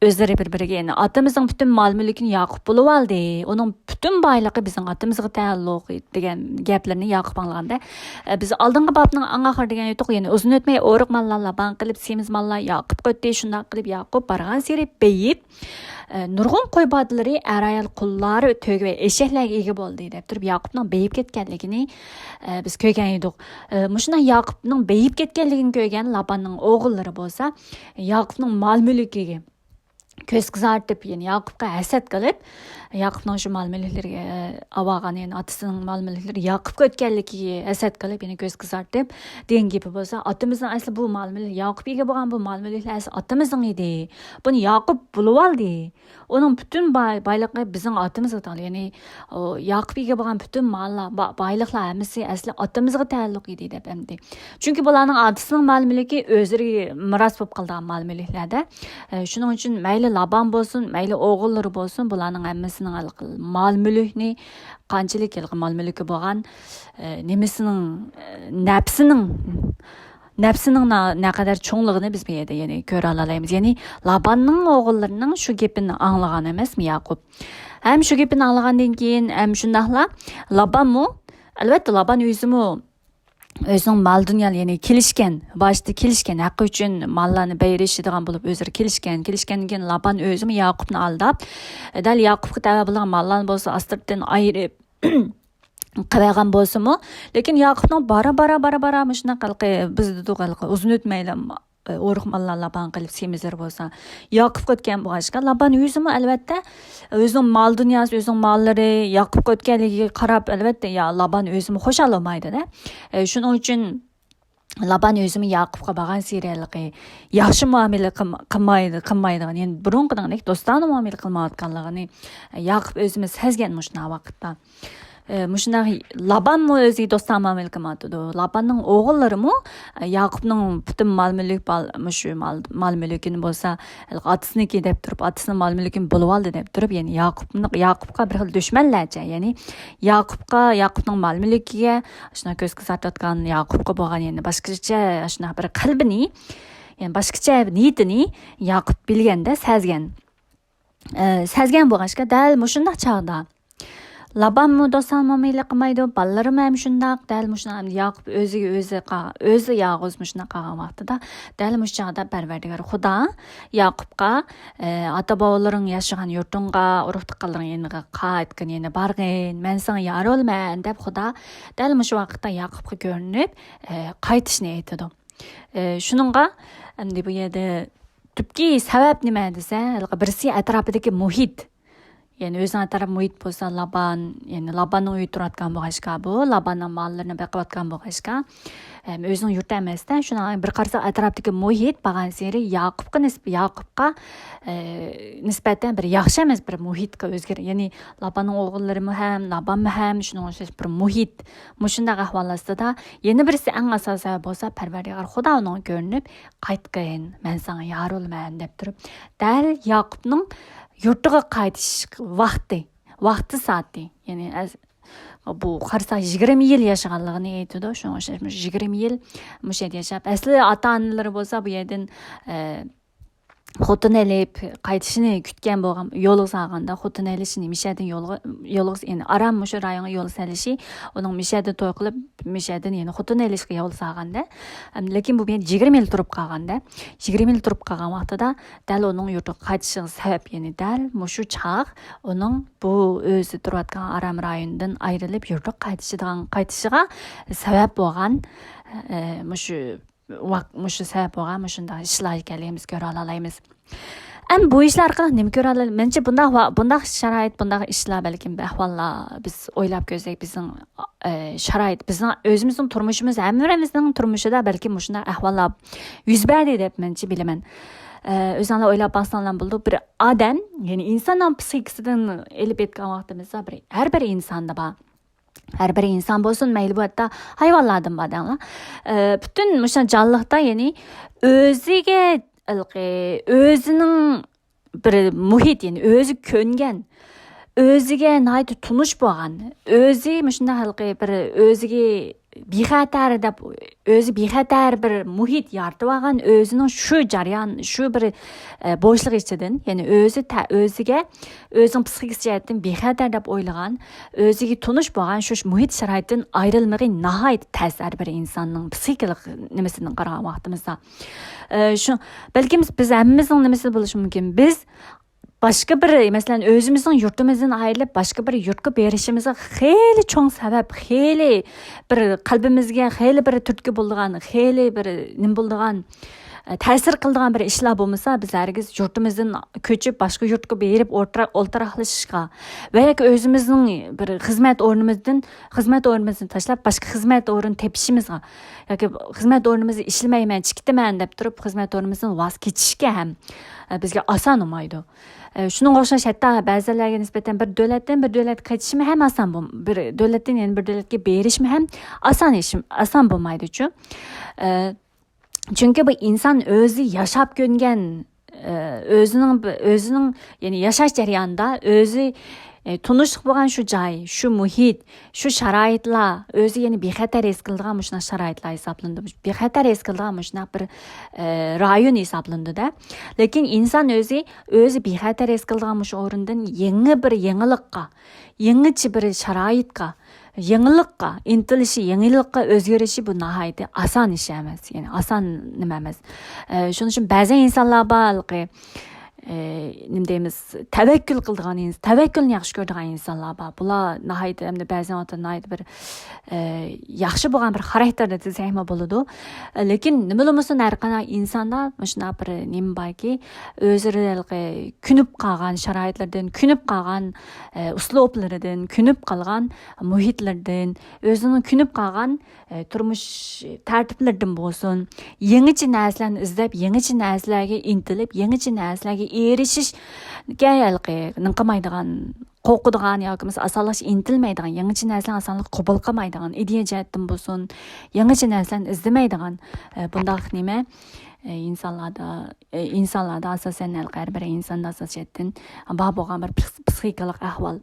ئۆزلىرى بىر-بىرىگە، يەنى ئاتىمىزنىڭ پۈتۈن مال-مۈلكىنى ياقۇپ بولۇۋالدى، ئۇنىڭ پۈتۈن بايلىقى بىزنىڭ ئاتىمىزغا تەئەللۇق دېگەن گەپلىرىنى ياقۇپ ئاڭلىغاندا، ئە، بىز ئالدىنقى بابنىڭ ئەڭ ئاخىرى دېگەن ئىدۇق، يەنى ئۇزۇن ئۆتمەي ئورۇق ماللار لابانغا قېلىپ، سېمىز ماللار ياقۇپقا ئۆتتى، شۇنداق قىلىپ ياقۇپ بارغانسېرى بېيىپ، ئە، نۇرغۇن قوي بادىلىرى، ئەر-ئايال، قۇللار، تۆگە ۋە ئېشەكلەرگە ئىگە بولدى دەپ تۇرۇپ ياقۇپنىڭ بېيىپ كەتكەنلىكىنى، ئە، بىز كۆرگەن ئىدۇق. ئە، مۇشۇنداق ياقۇپنىڭ بېيىپ كەتكەنلىكىنى كۆرگەن لاباننىڭ ئوغۇللىرى بولسا ياقۇپنىڭ مال-مۈلكىگە كۆز قىزارتىپ، يەنى ياقۇپقا ھەسەت قىلىپ، ياقۇپنىڭ شۇ مال-مۈلۈكلىرىگە، ئە، ئاۋالغان، يەنى ئاتىسىنىڭ مال-مۈلۈكلىرى ياقۇپقا ئۆتكەنلىكىگە ھەسەت قىلىپ، يەنى كۆز قىزارتىپ دېگەن گېپى بولسا، ئاتىمىزنىڭ ئەسلى بۇ مال-مۈلۈك، ياقۇپ ئىگە بولغان بۇ مال-مۈلۈكلەر ئەسلى ئاتىمىزنىڭ ئىدى. بۇنى ياقۇپ بولۇۋالدى. ئۇنىڭ پۈتۈن باي-، بايلىقى بىزنىڭ ئاتىمىزغا تەۋە، يەنى، ئۇ ياقۇپ ئىگە بولغان پۈتۈن ماللار، با-، بايلىقلار ھەممىسى ئەسلى ئاتىمىزغا تەئەللۇق ئىدى دەپ ئەمدى. چۈنكى بۇلارنىڭ ئاتىسىنىڭ مال-مۈلكى ئۆزلىرىگە مىراس بولۇپ قالىدىغان مال-مۈلۈكلەردە. ئە، شۇنىڭ ئۈچۈن مەيلى لابان بولسۇن، مەيلى ئوغۇللىرى بولسۇن، بۇلارنىڭ ھەممىسىنىڭ ھېلىقى مال-مۈلۈكنى، قانچىلىك ھېلىقى مال-مۈلكى بولغان، ئە، نېمىسىنىڭ، ئە، نەپسىنىڭ، نەپسىنىڭ نا-، نەقەدەر چوڭلۇقىنى بىز بۇ يەردە يەنى كۆرەلالايمىز. يەنى لاباننىڭ ئوغۇللىرىنىڭ شۇ گېپىنى ئاڭلىغان ئەمەسمۇ ياقۇپ؟ ھەم شۇ گېپىنى ئاڭلىغاندىن كېيىن، ھەم شۇنداقلا لابانمۇ، ئەلۋەتتە، لابان ئۆزىمۇ ئۆزىنىڭ مال-دۇنيا، يەنى كېلىشكەن، باشتا كېلىشكەن، ھەققى ئۈچۈن ماللارنى بېرىشىدىغان بولۇپ ئۆزلىرى كېلىشكەن. كېلىشكەندىن كېيىن لابان ئۆزىمۇ ياقۇپنى ئالداپ، دەل ياقۇپقا تەۋە بولغان ماللارنى بولسا ئاستىرتىن ئايرىپ، قىلىۋالغان بولسىمۇ، لېكىن ياقۇپنىڭ بارا، بارا، بارا، بارا مۇشۇنداق ھېلىقى، بىز دېدۇق ھېلىقى، ئۇزۇن ئۆتمەيلا، ئورۇق ماللار لابان قېلىپ سېمىزلىرى بولسا ياقۇپقا ئۆتكەن بولغاچقا، لابان ئۆزىمۇ ئەلۋەتتە ئۆزىنىڭ مال-دۇنياسى، ئۆزىنىڭ ماللىرى ياقۇپقا ئۆتكەنلىكىگە قاراپ، ئەلۋەتتە، يا، لابان ئۆزىمۇ خۇشال بولمايدۇ-دە. ئە، شۇنىڭ ئۈچۈن لابان ئۆزىمۇ ياقۇپقا بارغانسېرى ھېلىقى ياخشى مۇئامىلە قىلم-، قىلمايدۇ-، قىلمايدىغان، يەنى بۇرۇنقىدەك دوستانە مۇئامىلە قىلمايۋاتقانلىقىنى ياقۇپ ئۆزىمۇ سەزگەن مۇشۇنداق ۋاقىتتا. ئە، مۇشۇنداق لابانمۇ ئۆزىگە دوستانە مۇئامىلە قىلمايۋاتىدۇ. لاباننىڭ ئوغۇللىرىمۇ، ئە، ياقۇپنىڭ پۈتۈن مال-مۈلۈك، بال-، مۇشۇ مال، مال-مۈلكىنى بولسا، ھېلىقى ئاتىسىنىڭكى دەپ تۇرۇپ، ئاتىسىنىڭ مال-مۈلكىنى بولۇۋالدى دەپ تۇرۇپ، يەنى ياقۇپنى، ياقۇپقا بىر خىل دۈشمەنلەرچە، يەنى ياقۇپقا، ياقۇپنىڭ مال-مۈلكىگە، شۇنداق كۆز قىزارتىۋاتقان ياقۇپقا بولغان يەنى باشقىچە، شۇنداق بىر قەلبىنى، يەنى باشقىچە نىيىتىنى ياقۇپ بىلگەندە سەزگەن. ئە، سەزگەن بولغاچقا، دەل مۇشۇنداق چاغدا لابانمۇ دوستانە مۇئامىلە قىلمايدۇ، بالىلىرىمۇ ھەم شۇنداق، دەل مۇشۇنداق ياقۇپ ئۆزىگە ئۆزى قا-، ئۆزى يالغۇز مۇشۇنداق قالغان ۋاقتىدا، دەل مۇشۇ چاغدا پەرۋەردىگار خۇدا ياقۇپقا، ئە، ئاتا-بوۋىلىرىڭ ياشىغان يۇرتۇڭغا، ئۇرۇق-تۇغقانلىرىڭ يېنىغا قايتقىن، يەنى بارغىن، مەن ساڭا يار بولىمەن، دەپ خۇدا دەل مۇشۇ ۋاقىتتا ياقۇپقا كۆرۈنۈپ، ئە، قايتىشنى ئېيتىدۇ. ئە، شۇنىڭغا ئەمدى بۇ يەردە تۈپكى سەۋەب نېمە دېسە، ھېلىقى بىرسى ئەتراپىدىكى مۇھىت. يەنى ئۆزىنىڭ ئەتراپ مۇھىت بولسا لابان، يەنى لاباننىڭ ئۆيىدە تۇرۇۋاتقان بولغاچقا، بۇ لاباننىڭ ماللىرىنى بېقىۋاتقان بولغاچقا، ئەم، ئۆزىنىڭ يۇرتى ئەمەستە، شۇنىڭ بىر قارىسا ئەتراپتىكى مۇھىت بارغانسېرى ياقۇپقا نىسب-، ياقۇپقا، ئە، نىسبەتەن بىر ياخشى ئەمەس بىر مۇھىتقا ئۆزگەر-، يەنى لاباننىڭ ئوغۇللىرىمۇ ھەم، لابانمۇ ھەم، شۇنىڭغا ئوخشاش بىر مۇھىت. مۇشۇنداق ئەھۋال ئاستىدا يەنە بىرسى ئەڭ ئاساسىي سەۋەب بولسا پەرۋەردىگار خۇدا ئۇنىڭغا كۆرۈنۈپ، قايتقىن، مەن ساڭا يار بولىمەن دەپ تۇرۇپ، دەل ياقۇپنىڭ يۇرتىغا قايتىش ۋاقتى، ۋاقتى سائىتى. يەنى ئەز-، بۇ قارىساق يىگىرمە يىل ياشىغانلىقىنى ئېيتىدۇ. شۇڭا ئوخشاش مۇشۇ يىگىرمە يىل مۇشۇ يەردە ياشاپ، ئەسلى ئاتا-ئانىلىرى بولسا بۇ يەردىن، ئە، خوتۇن ئېلىپ قايتىشىنى كۈتكەن بولغان، يولغا سالغاندا خوتۇن ئېلىشىنى مىشەدىن يولغا، يولغا، يەنى ئارام مۇشۇ رايونغا يول سېلىشى، ئۇنىڭ مىشەدىن توي قىلىپ، مىشەدىن يەنە خوتۇن ئېلىشقا يول سالغاندا، ئەم، لېكىن بۇ يەردە يىگىرمە يىل تۇرۇپ قالغاندا، يىگىرمە يىل تۇرۇپ قالغان ۋاقتىدا دەل ئۇنىڭ يۇرتىغا قايتىشىغا سەۋەب، يەنى دەل مۇشۇ چاغ ئۇنىڭ بۇ ئۆزى تۇرۇۋاتقان ئارام رايونىدىن ئايرىلىپ يۇرتىغا قايتىشىدىغان، قايتىشىغا سەۋەب بولغان، ئە، مۇشۇ ۋاق-، مۇشۇ سەۋەب بولغان مۇشۇنداق ئىشلار ئىكەنلىكىنى بىز كۆرۈۋالالايمىز. ئەمما بۇ ئىشلار ئارقىلىق نېمە كۆرۈۋالايمىز؟ مېنىڭچە بۇنداق ۋا-، بۇنداق شارائىت، بۇنداق ئىشلار، بەلكىم ئەھۋاللار بىز ئويلاپ كۆرسەك، بىزنىڭ، ئە، شارائىت، بىزنىڭ ئۆزىمىزنىڭ تۇرمۇشىمىز، ھەممىمىزنىڭ تۇرمۇشىدا بەلكىم مۇشۇنداق ئەھۋاللار يۈز بەردى دەپ مەنچە بىلىمەن. ئە، ئۆزۈڭلار ئويلاپ باقساڭلار بولىدۇ، بىر ئادەم، يەنى ئىنساننىڭ پسىخىكىسىدىن ئېلىپ ئېيتقان ۋاقتىمىزدا بىر، ھەر بىر ئىنساندا بار. ھەر بىر ئىنسان بولسۇن، مەيلى بۇ ھەتتا ھايۋانلاردىن بار دەڭلار. ئە، پۈتۈن مۇشۇ جانلىقتا، يەنى ئۆزىگە، ھېلىقى، ئۆزىنىڭ بىر مۇھىت، يەنى ئۆزى كۆنگەن، ئۆزىگە ناھايىتى تونۇش بولغان، ئۆزى مۇشۇنداق ھېلىقى بىر ئۆزىگە بىخەتەر دەپ، ئۆزى بىخەتەر بىر مۇھىت يارىتىپ ئالغان، ئۆزىنىڭ شۇ جەريان، شۇ بىر، ئە، بوشلۇق ئىچىدىن، يەنى ئۆزى تە-، ئۆزىگە، ئۆزىنىڭ پسىخىكىسى جەھەتتىن بىخەتەر دەپ ئويلىغان، ئۆزىگە تونۇش بولغان شۇ مۇھىت شارائىتتىن ئايرىلمىقى ناھايىتى تەس ھەر بىر ئىنساننىڭ پسىخىكىلىق نېمىسىدىن قارىغان ۋاقتىمىزدا. ئە، شۇ، بەلكىم بىز ھەممىمىزنىڭ نېمىسى بولۇشى مۇمكىن. بىز باشقا بىر، مەسىلەن، ئۆزىمىزنىڭ يۇرتىمىزدىن ئايرىلىپ، باشقا بىر يۇرتقا بېرىشىمىزغا خېلى چوڭ سەۋەب، خېلى بىر قەلبىمىزگە خېلى بىر تۈرتكە بولىدىغان، خېلى بىر نېمە بولىدىغان، ئە، تەسىر قىلىدىغان بىر ئىشلار بولمىسا، بىز ھەرگىز يۇرتىمىزدىن كۆچۈپ، باشقا يۇرتقا بېرىپ ئولتۇرا-، ئولتۇراقلىشىشقا ۋە ياكى ئۆزىمىزنىڭ بىر خىزمەت ئورنىمىزدىن، خىزمەت ئورنىمىزنى تاشلاپ، باشقا خىزمەت ئورنى تېپىشىمىزغا ياكى خىزمەت ئورنىمىزدا ئىشلىمەيمەن، چىقىتىمەن دەپ تۇرۇپ، خىزمەت ئورنىمىزدىن ۋاز كېچىشكە ھەم، ئە، بىزگە ئاسان بولمايدۇ. ئە، شۇنىڭغا ئوخشاش، ھەتتا بەزىلەرگە نىسبەتەن بىر دۆلەتتىن بىر دۆلەتكە قېچىشمۇ ھەم ئاسان بول-، بىر دۆلەتتىن يەنە بىر دۆلەتكە بېرىشمۇ ھەم ئاسان ئىش، ئاسان بولمايدۇچۇ. ئە، چۈنكى بۇ ئىنسان ئۆزى ياشاپ كۆنگەن، ئە، ئۆزىنىڭ، ئۆزىنىڭ، يەنى ياشاش جەريانىدا ئۆزى، ئە، تونۇشلۇق بولغان شۇ جاي، شۇ مۇھىت، شۇ شارائىتلار، ئۆزى يەنى بىخەتەر ھېس قىلىدىغان مۇشۇنداق شارائىتلار ھېسابلىنىدۇ. بىخەتەر ھېس قىلىدىغان مۇشۇنداق بىر، ئە، رايون ھېسابلىنىدۇ-دە. لېكىن ئىنسان ئۆزى، ئۆزى بىخەتەر ھېس قىلىدىغان مۇشۇ ئورۇندىن يېڭى بىر يېڭىلىققا، يېڭىچە بىر شارائىتقا، يېڭىلىققا ئىنتىلىشى، يېڭىلىققا ئۆزگىرىشى بۇ ناھايىتى ئاسان ئىش ئەمەس. يەنى ئاسان نېمە ئەمەس. ئە، شۇنىڭ ئۈچۈن بەزى ئىنسانلار بار، ھېلىقى، ئە، نېمە دەيمىز، تەۋەككۈل قىلىدىغان ئىنس-، تەۋەككۈلنى ياخشى كۆرىدىغان ئىنسانلار بار. بۇلار ناھايىتى ئەمدى بەزى ۋاقىتتا ناھايىتى بىر، ئە، ياخشى بولغان بىر خاراكتېردا دېسەكمۇ بولىدۇ. ئە، لېكىن نېمىلا بولمىسۇن، ھەر قانداق ئىنساندا مۇشۇنداق بىر نېمە باركى، ئۆزلىرى ھېلىقى كۆنۈپ قالغان شارائىتلىرىدىن، كۆنۈپ قالغان، ئە، ئۇسلۇبلىرىدىن، كۆنۈپ قالغان مۇھىتلىرىدىن، ئۆزىنىڭ كۆنۈپ قالغان، ئە، تۇرمۇش تەرتىپلىرىدىن بولسۇن، يېڭىچە نەرسىلەرنى ئىزدەپ، يېڭىچە نەرسىلەرگە ئىنتىلىپ، يېڭىچە نەرسىلەرگە ئېرىشىشكە ھېلىقى نېمە قىلمايدىغان، قورقىدىغان ياكى بولمىسا ئاسانلاشقا ئىنتىلمەيدىغان، يېڭىچە نەرسىلەرنى ئاسانلىققا قوبۇل قىلمايدىغان، ئىدىيە جەھەتتىن بولسۇن، يېڭىچە نەرسىلەرنى ئىزدىمەيدىغان، ئە، بۇنداق نېمە، ئە، ئىنسانلاردا، ئە، ئىنسانلاردا ئاساسەن، ھەر بىر ئىنساندا ئاساسىيەتتىن بار بولغان بىر پسىخ-، پسىخىكىلىق ئەھۋال.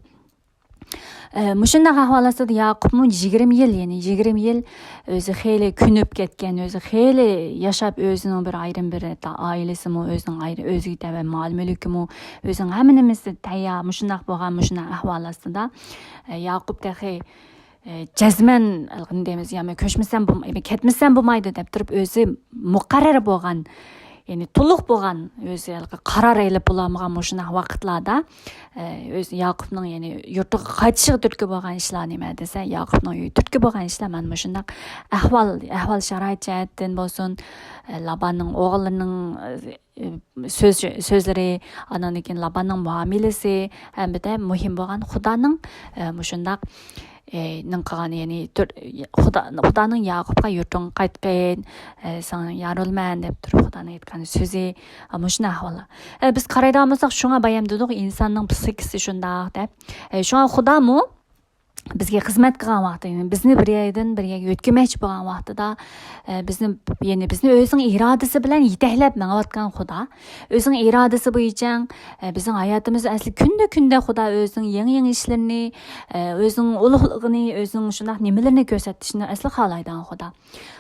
ئە، مۇشۇنداق ئەھۋال ئاستىدا ياقۇپمۇ يىگىرمە يىل، يەنى يىگىرمە يىل ئۆزى خېلى كۆنۈپ كەتكەن، ئۆزى خېلى ياشاپ، ئۆزىنىڭ بىر ئايرىم بىر تا-، ئائىلىسىمۇ، ئۆزىنىڭ ئايرى-، ئۆزىگە تەۋە مال-مۈلكىمۇ، ئۆزىنىڭ ھەممە نېمىسى تەييار. مۇشۇنداق بولغان، مۇشۇنداق ئەھۋال ئاستىدا، ئە، ياقۇپ تېخى، ئە، جەزمەن، نېمە دەيمىز، يا مەن كۆچمىسەم بولم-، كەتمىسەم بولمايدۇ دەپ تۇرۇپ، ئۆزى مۇقەررەر بولغان، يەنى تولۇق بولغان ئۆزى ھېلىقى قارار ئېلىپ بولالمىغان مۇشۇنداق ۋاقىتلاردا، ئە، ئۆزى ياقۇپنىڭ، يەنى يۇرتىغا قايتىشىغا تۈرتكە بولغان ئىشلار نېمە دېسە، ياقۇپنىڭ ئۆيى تۈرتكە بولغان ئىشلار مانا مۇشۇنداق ئەھۋال، ئەھۋال شارائىت جەھەتتىن بولسۇن، ئە، لاباننىڭ ئوغۇللىرىنىڭ، ئە، سۆز، سۆزلىرى، ئاندىن كېيىن لاباننىڭ مۇئامىلىسى، ھەمدە مۇھىم بولغان خۇدانىڭ، ئە، مۇشۇنداق، ئە، نىڭ قىلغان، يەنى تۈر-، خۇدا-، خۇدانىڭ ياقۇپقا يۇرتۇڭغا قايتقىن، ئە، ساڭا يار بولىمەن دەپ تۇرۇپ خۇدانىڭ ئېيتقان سۆزى، ئە، مۇشۇنداق ئەھۋاللار. ئە، بىز قارايدىغان بولساق، شۇڭا بايام دېدۇق، ئىنساننىڭ پسىخىكىسى شۇنداق دەپ. ئە، شۇڭا خۇدامۇ بىزگە خىزمەت قىلغان ۋاقتىدا، يەنى بىزنى بىر يەردىن بىر يەرگە يۆتكىمەكچى بولغان ۋاقتىدا، ئە، بىزنى، يەنى بىزنى ئۆزىنىڭ ئىرادىسى بىلەن يېتەكلەپ مېڭىۋاتقان خۇدا، ئۆزىنىڭ ئىرادىسى بويىچە، ئە، بىزنىڭ ھاياتىمىزدا ئەسلى كۈندە-كۈندە خۇدا ئۆزىنىڭ يېڭى-يېڭى ئىشلىرىنى، ئە، ئۆزىنىڭ ئۇلۇغلۇقىنى، ئۆزىنىڭ شۇنداق نېمىلىرىنى كۆرسەتىشنى ئەسلى خالايدىغان خۇدا.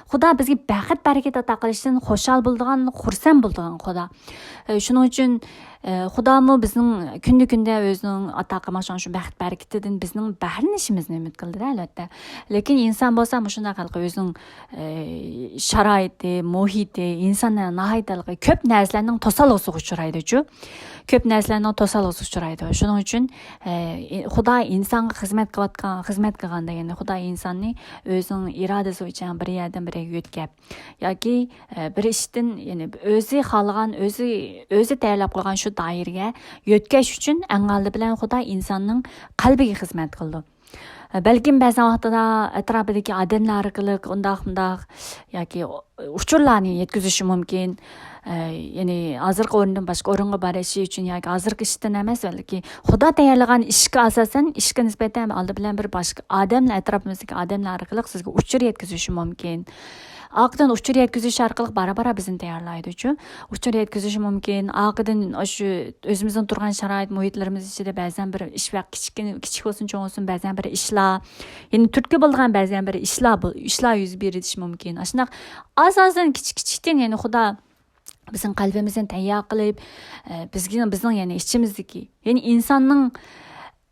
خۇدا بىزگە بەخت-بەرىكەت ئاتا قىلىشتىن خۇشال بولىدىغان، خۇرسەن بولىدىغان خۇدا. ئە، شۇنىڭ ئۈچۈن، ئە، خۇدامۇ بىزنىڭ كۈندە-كۈندە ئۆزىنىڭ ئاتا قىلماقچى شۇ بەخت-بەرىكىتىدىن بىزنىڭ بەھرىلىنىشىمىزنى ئۈمىد قىلىدۇ، ئەلۋەتتە. لېكىن ئىنسان بولسا مۇشۇنداق ھېلىقى ئۆزىنىڭ، ئە، شارائىتى، مۇھىتى، ئىنسان ناھايىتى ھېلىقى كۆپ نەرسىلەرنىڭ توسالغۇسىغا ئۇچرايدۇچۇ. كۆپ نەرسىلەرنىڭ توسالغۇسىغا ئۇچرايدۇ. شۇنىڭ ئۈچۈن، ئە، خۇدا ئىنسانغا خىزمەت قىلىۋاتقان، خىزمەت قىلغاندا، يەنى خۇدا ئىنساننى ئۆزىنىڭ ئىرادىسى بويىچە بىر يەردىن بىر يەرگە يۆتكەپ، ياكى، ئە، بىر ئىشتىن، يەنى ئۆزى خالىغان، ئۆزى، ئۆزى تەييارلاپ قويغان شۇ دائىرىگە يۆتكەش ئۈچۈن ئەڭ ئالدى بىلەن خۇدا ئىنساننىڭ قەلبىگە خىزمەت قىلىدۇ. ئە، بەلكىم بەزى ۋاقتىدا ئەتراپىدىكى ئادەملەر ئارقىلىق ئۇنداق، مۇنداق ياكى ئۇچۇرلارنى يەتكۈزۈشى مۇمكىن. ئە، يەنى ھازىرقى ئورۇندىن باشقا ئورۇنغا بېرىشى ئۈچۈن ياكى ھازىرقى ئىشتىن ئەمەس، بەلكى خۇدا تەييارلىغان ئىشقا ئاساسەن، ئىشقا نىسبەتەن ئالدى بىلەن بىر باشقا ئادەملەر، ئەتراپىمىزدىكى ئادەملەر ئارقىلىق سىزگە ئۇچۇر يەتكۈزۈشى مۇمكىن. ئارقىدىن ئۇچۇر يەتكۈزۈش ئارقىلىق بارا-بارا بىزنى تەييارلايدۇچۇ. ئۇچۇر يەتكۈزۈشى مۇمكىن. ئارقىدىن ئاشۇ ئۆزىمىزنىڭ تۇرغان شارائىت مۇھىتلىرىمىز ئىچىدە بەزەن بىر ئىش ۋە كىچىك، كىچىك بولسۇن، چوڭ بولسۇن، بەزەن بىر ئىشلار، يەنى تۈرتكە بولىدىغان بەزەن بىر ئىشلار، بۇ ئىشلار يۈز بېرىشى مۇمكىن. ئاشۇنداق ئاز-ئازدىن، كىچىك-كىچىكتىن، يەنى خۇدا بىزنىڭ قەلبىمىزنى تەييار قىلىپ، ئە، بىزگە، بىزنىڭ يەنى ئىچىمىزدىكى، يەنى ئىنساننىڭ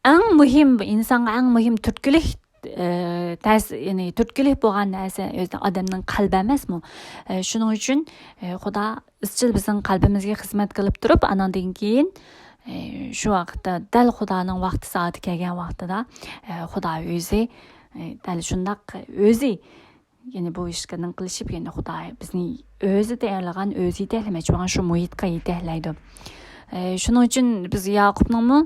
ئەڭ مۇھىم، ئىنسانغا ئەڭ مۇھىم تۈرتكىلىك، ئە، تەس-، يەنى تۈرتكىلىك بولغان نەرسە ئۆزى ئادەمنىڭ قەلبى ئەمەسمۇ؟ ئە، شۇنىڭ ئۈچۈن، ئە، خۇدا ئىزچىل بىزنىڭ قەلبىمىزگە خىزمەت قىلىپ تۇرۇپ، ئاناندىن كېيىن، ئە، شۇ ۋاقىتتا دەل خۇدانىڭ ۋاقتى سائىتى كەلگەن ۋاقتىدا، ئە، خۇدا ئۆزى، ئە، دەل شۇنداق ئۆزى يەنى بۇ ئىشقا نېمە قىلىشىپ، يەنى خۇداي بىزنى ئۆزى تەييارلىغان، ئۆزى يېتەكلىمەكچى بولغان شۇ مۇھىتقا يېتەكلەيدۇ. ئە، شۇنىڭ ئۈچۈن بىز ياقۇپنىڭمۇ،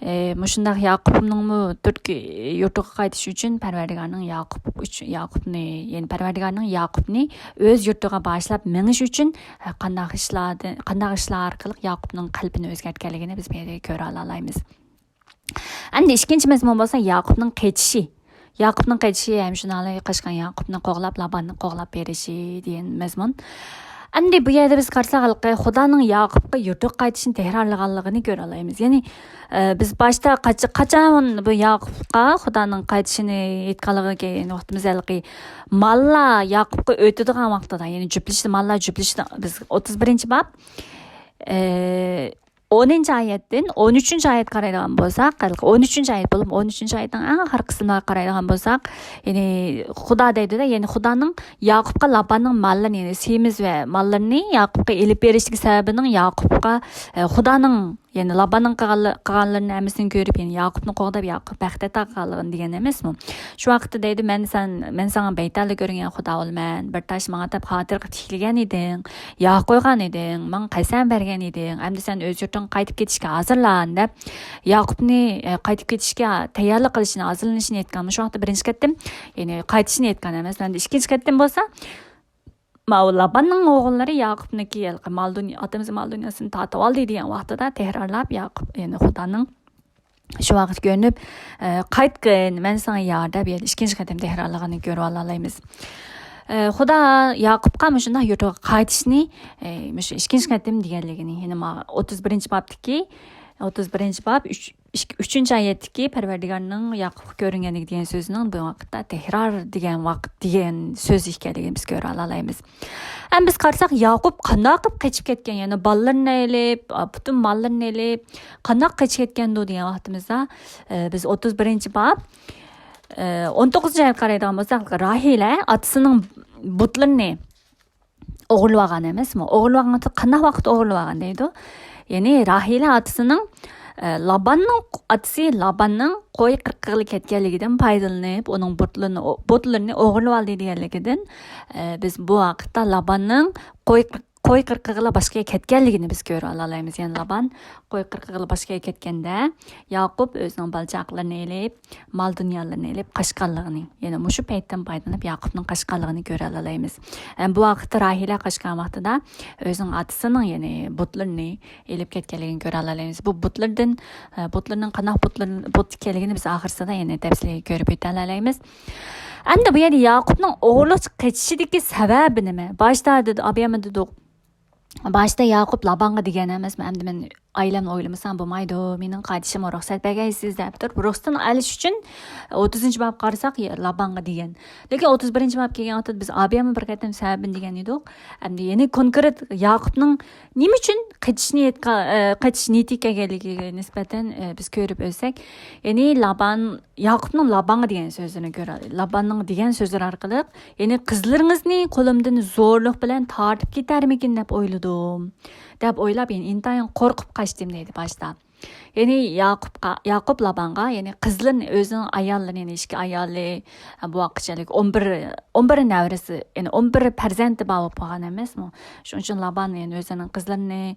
ئە، مۇشۇنداق ياقۇپنىڭمۇ تۈركىي يۇرتىغا قايتىش ئۈچۈن پەرۋەردىگارنىڭ ياقۇپ ئۈچ-، ياقۇپنى، يەنى پەرۋەردىگارنىڭ ياقۇپنى ئۆز يۇرتىغا باشلاپ مېڭىش ئۈچۈن، ئە، قانداق ئىشلاردىن، قانداق ئىشلار ئارقىلىق ياقۇپنىڭ قەلبىنى ئۆزگەرتكەنلىكىنى بىز بۇ يەردە كۆرەلالايمىز. ئەمدى ئىككىنچى مەزمۇن بولسا ياقۇپنىڭ قېچىشى. ياقۇپنىڭ قېچىشى ھەم شۇنىڭ بىلەن قاچقان ياقۇپنى قوغلاپ، لاباننى قوغلاپ بېرىشى دېگەن مەزمۇن. ئەمدى بۇ يەردە بىز قارىساق، ھېلىقى خۇدانىڭ ياقۇپقا يۇرتىغا قايتىشنى تەكرارلىغانلىقىنى كۆرەلەيمىز. يەنى، ئە، بىز باشتا قاچ-، قاچان بۇ ياقۇپقا خۇدانىڭ قايتىشىنى ئېيتقانلىقىغا كەلگەن ۋاقتىمىز، ھېلىقى ماللار ياقۇپقا ئۆتىدىغان ۋاقتىدا، يەنى جۈپلىشىدۇ، ماللار جۈپلىشىدۇ. بىز ئوتتۇز بىرىنچى باب، ئە، ئونىنچى ئايەتتىن ئون ئۈچىنچى ئايەتكە قارايدىغان بولساق، ھېلىقى ئون ئۈچىنچى ئايەت بولۇپ، ئون ئۈچىنچى ئايەتنىڭ ئەڭ ئاخىرقى قىسمىغا قارايدىغان بولساق، يەنى خۇدا دەيدۇ-دە، يەنى خۇدانىڭ ياقۇپقا لاباننىڭ ماللىرىنى، يەنى سېمىز ۋە ماللىرىنى ياقۇپقا ئېلىپ بېرىشتىكى سەۋەبىنىڭ ياقۇپقا، ئە، خۇدانىڭ، يەنى لاباننىڭ قىلغانلىرىنى ھەممىسىنى كۆرۈپ، يەنى ياقۇپنى قوغداپ، ياقۇپ بەخت ئاتا قىلغانلىقىنى دېگەن ئەمەسمۇ؟ شۇ ۋاقىتتا دەيدۇ، مەن سەن، مەن ساڭا بەيتەلدە كۆرۈنگەن خۇدا بولىمەن، بىر تاش ماڭا دەپ خاتىرە قىلىپ تىكلىگەن ئىدىڭ، ياغ قويغان ئىدىڭ، ماڭا قەسەم بەرگەن ئىدىڭ، ئەمدى سەن ئۆز يۇرتۇڭغا قايتىپ كېتىشكە ھازىرلان دەپ، ياقۇپنى، ئە، قايتىپ كېتىشكە تەييارلىق قىلىشىنى، ھازىرلىنىشىنى ئېيتقان. مۇشۇ ۋاقىتتا بىرىنچى قېتىم، يەنى قايتىشىنى ئېيتقان ئەمەس، ئەمدى ئىككىنچى قېتىم بولسا، ماۋۇ لاباننىڭ ئوغۇللىرى ياقۇپنىڭكى ھېلىقى مال دۇنيا، ئاتىمىز مال دۇنياسىنى تارتىۋالدى دېگەن ۋاقتىدا تەكرارلاپ ياقۇپ، يەنى خۇدانىڭ شۇ ۋاقىت كۆرۈنۈپ، ئە، «قايتقىن، مەن ساڭا يار» دەپ يەنە ئىككىنچى قېتىم تەكرارلىغىنىنى كۆرۈۋالالايمىز. ئە، خۇدا ياقۇپقا مۇشۇنداق يۇرتىغا قايتىشنى، ئە، مۇشۇ ئىككىنچى قېتىم دېگەنلىكىنى، يەنى ما-، ئوتتۇز بىرىنچى بابتىكى، ئوتتۇز بىرىنچى باب، ئۈچ، ئىككى، ئۈچىنچى ئايەتتىكى پەرۋەردىگارنىڭ ياقۇپقا كۆرۈنگەنلىكى دېگەن سۆزىنىڭ بۇ ۋاقىتتا تەكرار دېگەن ۋاقىت دېگەن سۆز ئىكەنلىكىنى بىز كۆرۈۋالالايمىز. ئەمما بىز قارىساق، ياقۇپ قانداق قىلىپ قېچىپ كەتكەن؟ يەنى بالىلىرىنى ئېلىپ، پۈتۈن ماللىرىنى ئېلىپ، قانداق قېچىپ كەتكەندۇ دېگەن ۋاقتىمىزدا، ئە، بىز ئوتتۇز بىرىنچى باب، ئە، ئون توققۇزىنچى ئايەتكە قارايدىغان بولساق، راھىلە ئاتىسىنىڭ بۇتلىرىنى ئوغرىلىۋالغان ئەمەسمۇ؟ ئوغرىلىۋالغان، قانداق ۋاقىت ئوغرىلىۋالغان دەيدۇ؟ يەنى راھىلە ئاتىسىنىڭ، ئە، لاباننىڭ، ئاتىسى لاباننىڭ قوي قىرغىلى كەتكەنلىكىدىن پايدىلىنىپ، ئۇنىڭ بۇتلىرىنى، بۇتلىرىنى ئوغرىلىۋالدى دېگەنلىكىدىن، ئە، بىز بۇ ۋاقىتتا لاباننىڭ قوي قىر-، قوي قىرغىلى باشقا يەرگە كەتكەنلىكىنى بىز كۆرۈۋالالايمىز. يەنى لابان قوي قىرغىلى باشقا يەرگە كەتكەندە، ياقۇپ ئۆزىنىڭ بالا-چاقىلىرىنى ئېلىپ، مال دۇنيالىرىنى ئېلىپ قاچقانلىقىنى، يەنى مۇشۇ پەيتتىن پايدىلىنىپ ياقۇپنىڭ قاچقانلىقىنى كۆرەلەيمىز. ھەم بۇ ۋاقىتتا راھىلە قاچقان ۋاقتىدا ئۆزىنىڭ ئاتىسىنىڭ، يەنى بۇتلىرىنى ئېلىپ كەتكەنلىكىنى كۆرەلەيمىز. بۇ بۇتلىرىدىن، ئە، بۇتلىرىنىڭ قانداق بۇتلىرىنى، بۇت ئىكەنلىكىنى بىز ئاخىرسىدا يەنە تەپسىلىي كۆرۈپ ئۆتەلەيمىز. ئەمدى بۇ يەردە ياقۇپنىڭ ئوغرىلىقچە قېچىشىدىكى سەۋەبى نېمە؟ باشتا دېدى، ئابىيەمە دېدۇق. باشتا ياقۇپ لابانغا دېگەن ئەمەسمۇ، ئەمدى مەن ئائىلەمنى ئويلىمىسام بولمايدۇ، مېنىڭ قايتىشىمغا رۇخسەت بەرگەيسىز دەپ تۇرۇپ، رۇخسىتىنى ئېلىش ئۈچۈن ئوتتۇزىنچى باب قارىساق، يا-، لابانغا دېگەن. لېكىن ئوتتۇز بىرىنچى باب كەلگەن ۋاقىتتا بىز ئابىيەممە بىر قېتىم سەۋەبىنى دېگەن ئىدۇق. ئەمدى يەنى كونكرېت ياقۇپنىڭ نېمە ئۈچۈن قېچىشنى ئېيتقا-، ئە، قېچىش نىيىتىگە كەلگەنلىكىگە نىسبەتەن، ئە، بىز كۆرۈپ ئۆتسەك، يەنى لابان ياقۇپنىڭ لابانغا دېگەن سۆزىنى كۆرە-، لاباننىڭ دېگەن سۆزلىرى ئارقىلىق، يەنى «قىزلىرىڭىزنى قولۇمدىن زورلۇق بىلەن تارتىپ كېتەرمىكىن دەپ ئويلىدىم» دەپ ئويلاپ، يەنى ئىنتايىن قورقۇپ قاچتىم دەيدۇ باشتا. يەنى ياقۇپقا، ياقۇپ لابانغا، يەنى قىزلىرىنى، ئۆزىنىڭ ئاياللىرىنى، يەنى ئىككى ئايالى، بۇ ۋاقىتچىلىك ئون بىر، ئون بىر نەۋرىسى، يەنى ئون بىر پەرزەنتى بار بولۇپ قالغان ئەمەسمۇ؟ شۇنىڭ ئۈچۈن لابان يەنى ئۆزىنىڭ قىزلىرىنى،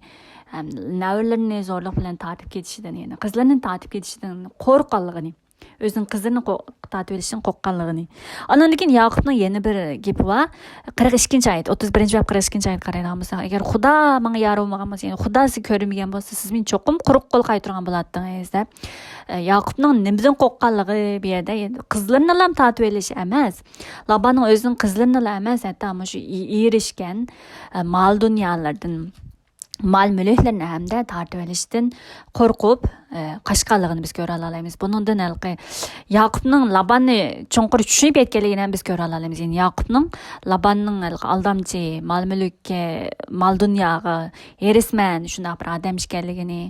ھەم نەۋرىلىرىنى زورلۇق بىلەن تارتىپ كېتىشىدىن، يەنى قىزلىرىنى تارتىپ كېتىشىدىن قورققانلىقىنى، ئۆزىنىڭ قىزلىرىنى قو-، تارتىۋېلىشتىن قورققانلىقىنى. ئاندىن كېيىن ياقۇپنىڭ يەنە بىر گېپى بار. قىرىق ئىككىنچى ئايەت، ئوتتۇز بىرىنچى باب قىرىق ئىككىنچى ئايەتكە قارايدىغان بولساق، «ئەگەر خۇدا ماڭا يار بولمىغان بولسا، يەنى خۇدا سىزگە كۆرۈنمىگەن بولسا، سىز مېنى چوقۇم قۇرۇق قول قايتۇرغان بولاتتىڭىز» دەپ، ئە، ياقۇپنىڭ نېمىدىن قورققانلىقى بۇ يەردە، يەنى قىزلىرىنىلا تارتىۋېلىش ئەمەس، لاباننىڭ ئۆزىنىڭ قىزلىرىنىلا ئەمەس، ھەتتا مۇشۇ ئېرىشكەن، ئە، مال دۇنيالىرىدىن، مال مۈلۈكلىرىنى ھەمدە تارتىۋېلىشتىن قورقۇپ، ئە، قاچقانلىقىنى بىز كۆرەلالايمىز. بۇنىڭدىن ھېلىقى ياقۇپنىڭ لاباننى چوڭقۇر چۈشىنىپ يەتكەنلىكىنى ھەم بىز كۆرەلالايمىز. يەنى ياقۇپنىڭ لاباننىڭ ھېلىقى ئالدامچى، مال مۈلۈككە، مال دۇنياغا ھېرىسمەن شۇنداق بىر ئادەم ئىكەنلىكىنى،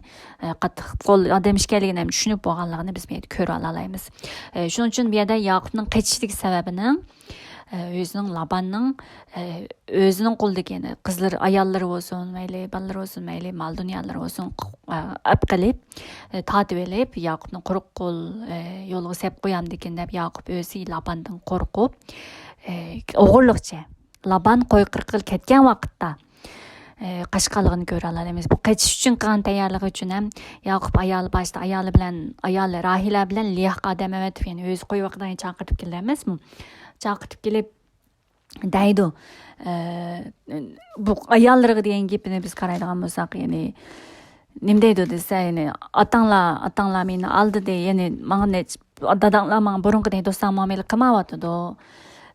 ئە، قاتتىق قول ئادەم ئىكەنلىكىنى ھەم چۈشىنىپ بولغانلىقىنى بىز بۇ يەردە كۆرەلالايمىز. ئە، شۇنىڭ ئۈچۈن بۇ يەردە ياقۇپنىڭ قېچىشىدىكى سەۋەبىنىڭ، ئە، ئۆزىنىڭ لاباننىڭ، ئە، ئۆزىنىڭ قولىدىكى، يەنى قىزلىرى، ئاياللىرى بولسۇن مەيلى، بالىلىرى بولسۇن مەيلى، مال دۇنيالىرى بولسۇن، ئە، ئەپ قېلىپ، ئە، تارتىۋېلىپ، ياقۇپنى قۇرۇق قول، ئە، يولغا سەپ قويامدىكىن دەپ، ياقۇپ ئۆزى لاباندىن قورقۇپ، ئە، ئوغرىلىقچە، لابان قوي قىرغىلى كەتكەن ۋاقىتتا، ئە، قاچقانلىقىنى كۆرەلەيمىز. بۇ قېچىش ئۈچۈن قىلغان تەييارلىقى ئۈچۈن ھەم ياقۇپ ئايالى باشتا ئايالى بىلەن، ئايالى راھىلە بىلەن لىياققا ئادەم ئەۋەتىپ، يەنى ئۆزى قوي باقىدىغان چاقىرتىپ كېلىدۇ ئەمەسمۇ؟ چاقىرتىپ كېلىپ، دەيدۇ. ئە، بۇ ئاياللىرىغا دېگەن گېپىنى بىز قارايدىغان بولساق، يەنى نېمە دەيدۇ دېسە، يەنى ئاتاڭلار، ئاتاڭلار مېنى ئالدىدى، يەنى ماڭا نە-، داداڭلار ماڭا بۇرۇنقىدەك دوستاق مۇئامىلە قىلمايۋاتىدۇ.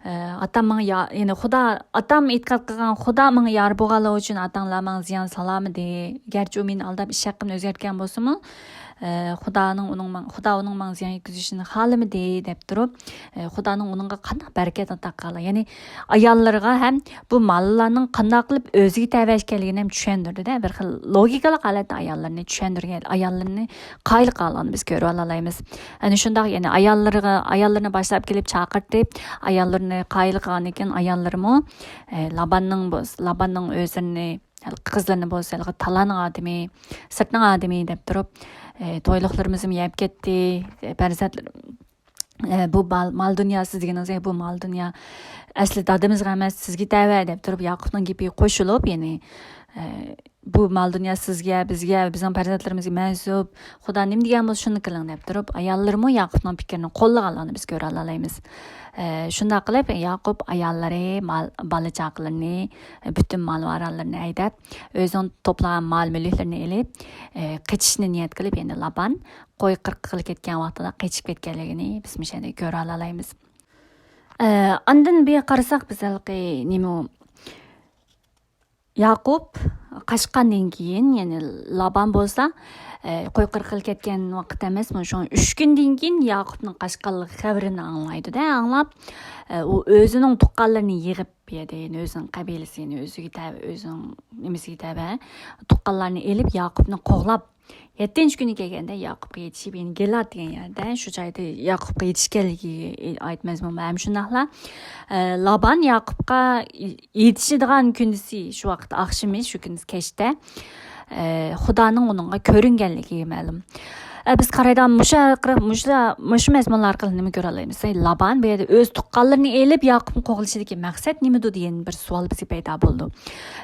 ئە، ئاتام ماڭا يا-، يەنى خۇدا، ئاتام ئېتىقاد قىلغان خۇدا ماڭا يار بولغانلىقى ئۈچۈن ئاتاڭلار ماڭا زىيان سالالمىدى. گەرچە ئۇ مېنى ئالداپ ئىش ھەققىمنى ئۆزگەرتكەن بولسىمۇ، ئە، خۇدانىڭ ئۇنىڭ ماڭ-، خۇدا ئۇنىڭ ماڭا زىيان يەتكۈزۈشىنى خالىمىدى، دەپ تۇرۇپ، ئە، خۇدانىڭ ئۇنىڭغا قانداق بەرىكەت ئاتا قىلغان. يەنى ئاياللىرىغا ھەم بۇ ماللارنىڭ قانداق قىلىپ ئۆزىگە تەۋە ئىكەنلىكىنى ھەم چۈشەندۈردى-دە. بىر خىل لوگىكىلىق ھالەتتە ئاياللىرىنى چۈشەندۈرگەن، ئاياللىرىنى قايىل قىلغانلىقىنى بىز كۆرۈۋالالايمىز. ئەنە شۇنداق، يەنى ئاياللىرىغا، ئاياللىرىنى باشلاپ كېلىپ چاقىرتىپ، ئاياللىرىنى قايىل قىلغاندىن كېيىن ئاياللىرىمۇ، ئە، لاباننىڭ بولسا، لاباننىڭ ئۆزلىرىنى، قىزلىرىنى بولسا ھېلىقى تالاننىڭ ئادىمى، سىرتنىڭ ئادىمى دەپ تۇرۇپ، ئە، تويلۇقلىرىمىزمۇ يەپ كەتتى، پەرزەنتلىرىم، ئە، بۇ مال، مال دۇنياسى دېگىنىڭىز، بۇ مال دۇنيا ئەسلى دادىمىزغا ئەمەس، سىزگە تەۋە دەپ تۇرۇپ، ياقۇپنىڭ گېپىگە قوشۇلۇپ، يەنى، ئە، بۇ مال دۇنيا سىزگە، بىزگە، بىزنىڭ پەرزەنتلىرىمىزگە مەنسۇپ. خۇدا نېمە دېگەن بولسا، شۇنى قىلىڭ دەپ تۇرۇپ، ئاياللىرىمۇ ياقۇپنىڭ پىكرىنى قوللىغانلىقىنى بىز كۆرەلەيمىز. ئە، شۇنداق قىلىپ، ياقۇپ ئاياللىرى، مال، بالا-چاقىلىرىنى، پۈتۈن مال-ۋارانلىرىنى ھەيدەپ، ئۆزىنىڭ توپلىغان مال-مۈلۈكلىرىنى ئېلىپ، ئە، قېچىشنى نىيەت قىلىپ، يەنى لابان قوي قىرغىلى كەتكەن ۋاقتىدا قېچىپ كەتكەنلىكىنى بىز مۇشۇ يەردە كۆرەلەيمىز. ئە، ئاندىن بىر قارىساق، بىز ھېلىقى نېمە ئۇ؟ ياقۇپ قاچقاندىن كېيىن، يەنى لابان بولسا، ئە، قوي قىرغىلى كەتكەن ۋاقىت ئەمەسمۇ، شۇڭا ئۈچ كۈندىن كېيىن ياقۇپنىڭ قاچقانلىق خەۋىرىنى ئاڭلايدۇ-دە، ئاڭلاپ، ئە، ئۇ ئۆزىنىڭ تۇغقانلىرىنى يىغىپ، بۇ يەردە يەنە ئۆزىنىڭ قەبىلىسى، يەنى ئۆزىگە تەۋە، ئۆزىنىڭ نېمىسىگە تەۋە تۇغقانلارنى ئېلىپ، ياقۇپنى قوغلاپ، يەتتىنچى كۈنى كەلگەندە ياقۇپقا يېتىشىپ، يەنى گىلئاد دېگەن يەردە، شۇ جايدا ياقۇپقا يېتىشكەنلىكىگە ئائىت مەزمۇن ھەم شۇنداقلا، ئە، لابان ياقۇپقا يېتىشىدىغان كۈندىسى، شۇ ۋاقىت ئاخشىمى، شۇ كۈندىسى كەچتە، ئە، خۇدانىڭ ئۇنىڭغا كۆرۈنگەنلىكى مەلۇم. ئە، بىز قارايدىغان مۇشۇ ھەققىدە، مۇشۇ، مۇشۇ مەزمۇنلار ئارقىلىق نېمە كۆرەلەيمىز؟ لابان بۇ يەردە ئۆز تۇغقانلىرىنى ئېلىپ ياقۇپنى قوغلىشىدىكى مەقسەت نېمىدۇ دېگەن بىر سوئال بىزگە پەيدا بولىدۇ.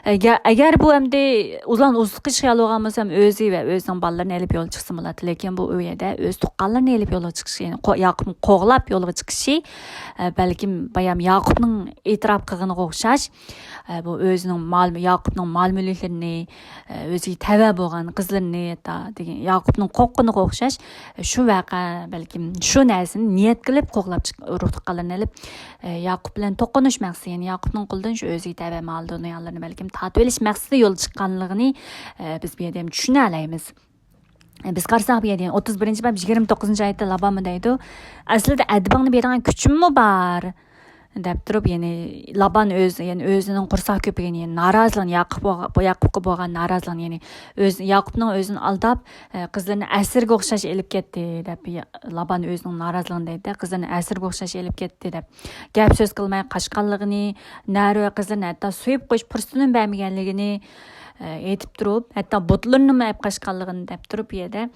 ئەگەر، ئەگەر بۇ ئەمدى ئۇلان ئۇزىتىش خىيال بولغان بولسا، ھەم ئۆزى ۋە ئۆزىنىڭ بالىلىرىنى ئېلىپ يولغا چىقسا بولاتتى. لېكىن بۇ، ئۇ يەردە ئۆز تۇغقانلىرىنى ئېلىپ يولغا چىقىشى، يەنى قو-، ياقۇپنى قوغلاپ يولغا چىقىشى، ئە، بەلكىم بايام ياقۇپنىڭ ئېتىراپ قىلغىنىغا ئوخشاش، ئە، بۇ ئۆزىنىڭ مال، ياقۇپنىڭ مال-مۈلۈكلىرىنى، ئە، ئۆزىگە تەۋە بولغان قىزلىرىنى ھەتتا دېگەن ياقۇپنىڭ قورققىنىغا ئوخشاش، ئە، شۇ ۋەقە بەلكىم شۇ نەرسىنى نىيەت قىلىپ قوغلاپ چىق-، ئۇرۇق تۇغقانلىرىنى ئېلىپ، ئە، ياقۇپ بىلەن توقۇنۇش مەقسىتى، يەنى ياقۇپنىڭ قولىدىن شۇ ئۆزىگە تەۋە مال-دۇنيالىرىنى بەلكىم تارتىۋېلىش مەقسىتىدە يولغا چىققانلىقىنى، ئە، بىز بۇ يەردە ھەم چۈشىنەلەيمىز. ئە، بىز قارىساق، بۇ يەردە يەنە ئوتتۇز بىرىنچى باب يىگىرمە توققۇزىنچى ئايەتتە لابانمۇ دەيدۇ، ئەسلىدە ئەدىپىڭنى بېرىدىغان كۈچۈممۇ بار، دەپ تۇرۇپ، يەنى لابان ئۆزى، يەنى ئۆزىنىڭ قورساق كۆپۈكىنى، يەنى نارازىلىقىنى، ياقۇپ بولغا-، ياقۇپقا بولغان نارازىلىقىنى، يەنى ئۆز-، ياقۇپنىڭ ئۆزىنى ئالداپ، ئە، قىزلىرىنى ئەسىرگە ئوخشاش ئېلىپ كەتتى، دەپ، يا-، لابان ئۆزىنىڭ نارازىلىقىنى دەيدۇ، قىزلىرىنى ئەسىرگە ئوخشاش ئېلىپ كەتتى، دەپ گەپ سۆز قىلماي قاچقانلىقىنى، نەرۋە قىزلىرىنى ھەتتا سويۇپ قويۇش پۇرسىتىنى بەرمىگەنلىكىنى، ئېيتىپ تۇرۇپ، ھەتتا بۇتلىرىنىمۇ ئەپ قاچقانلىقىنى دەپ تۇرۇپ، بۇ يەردە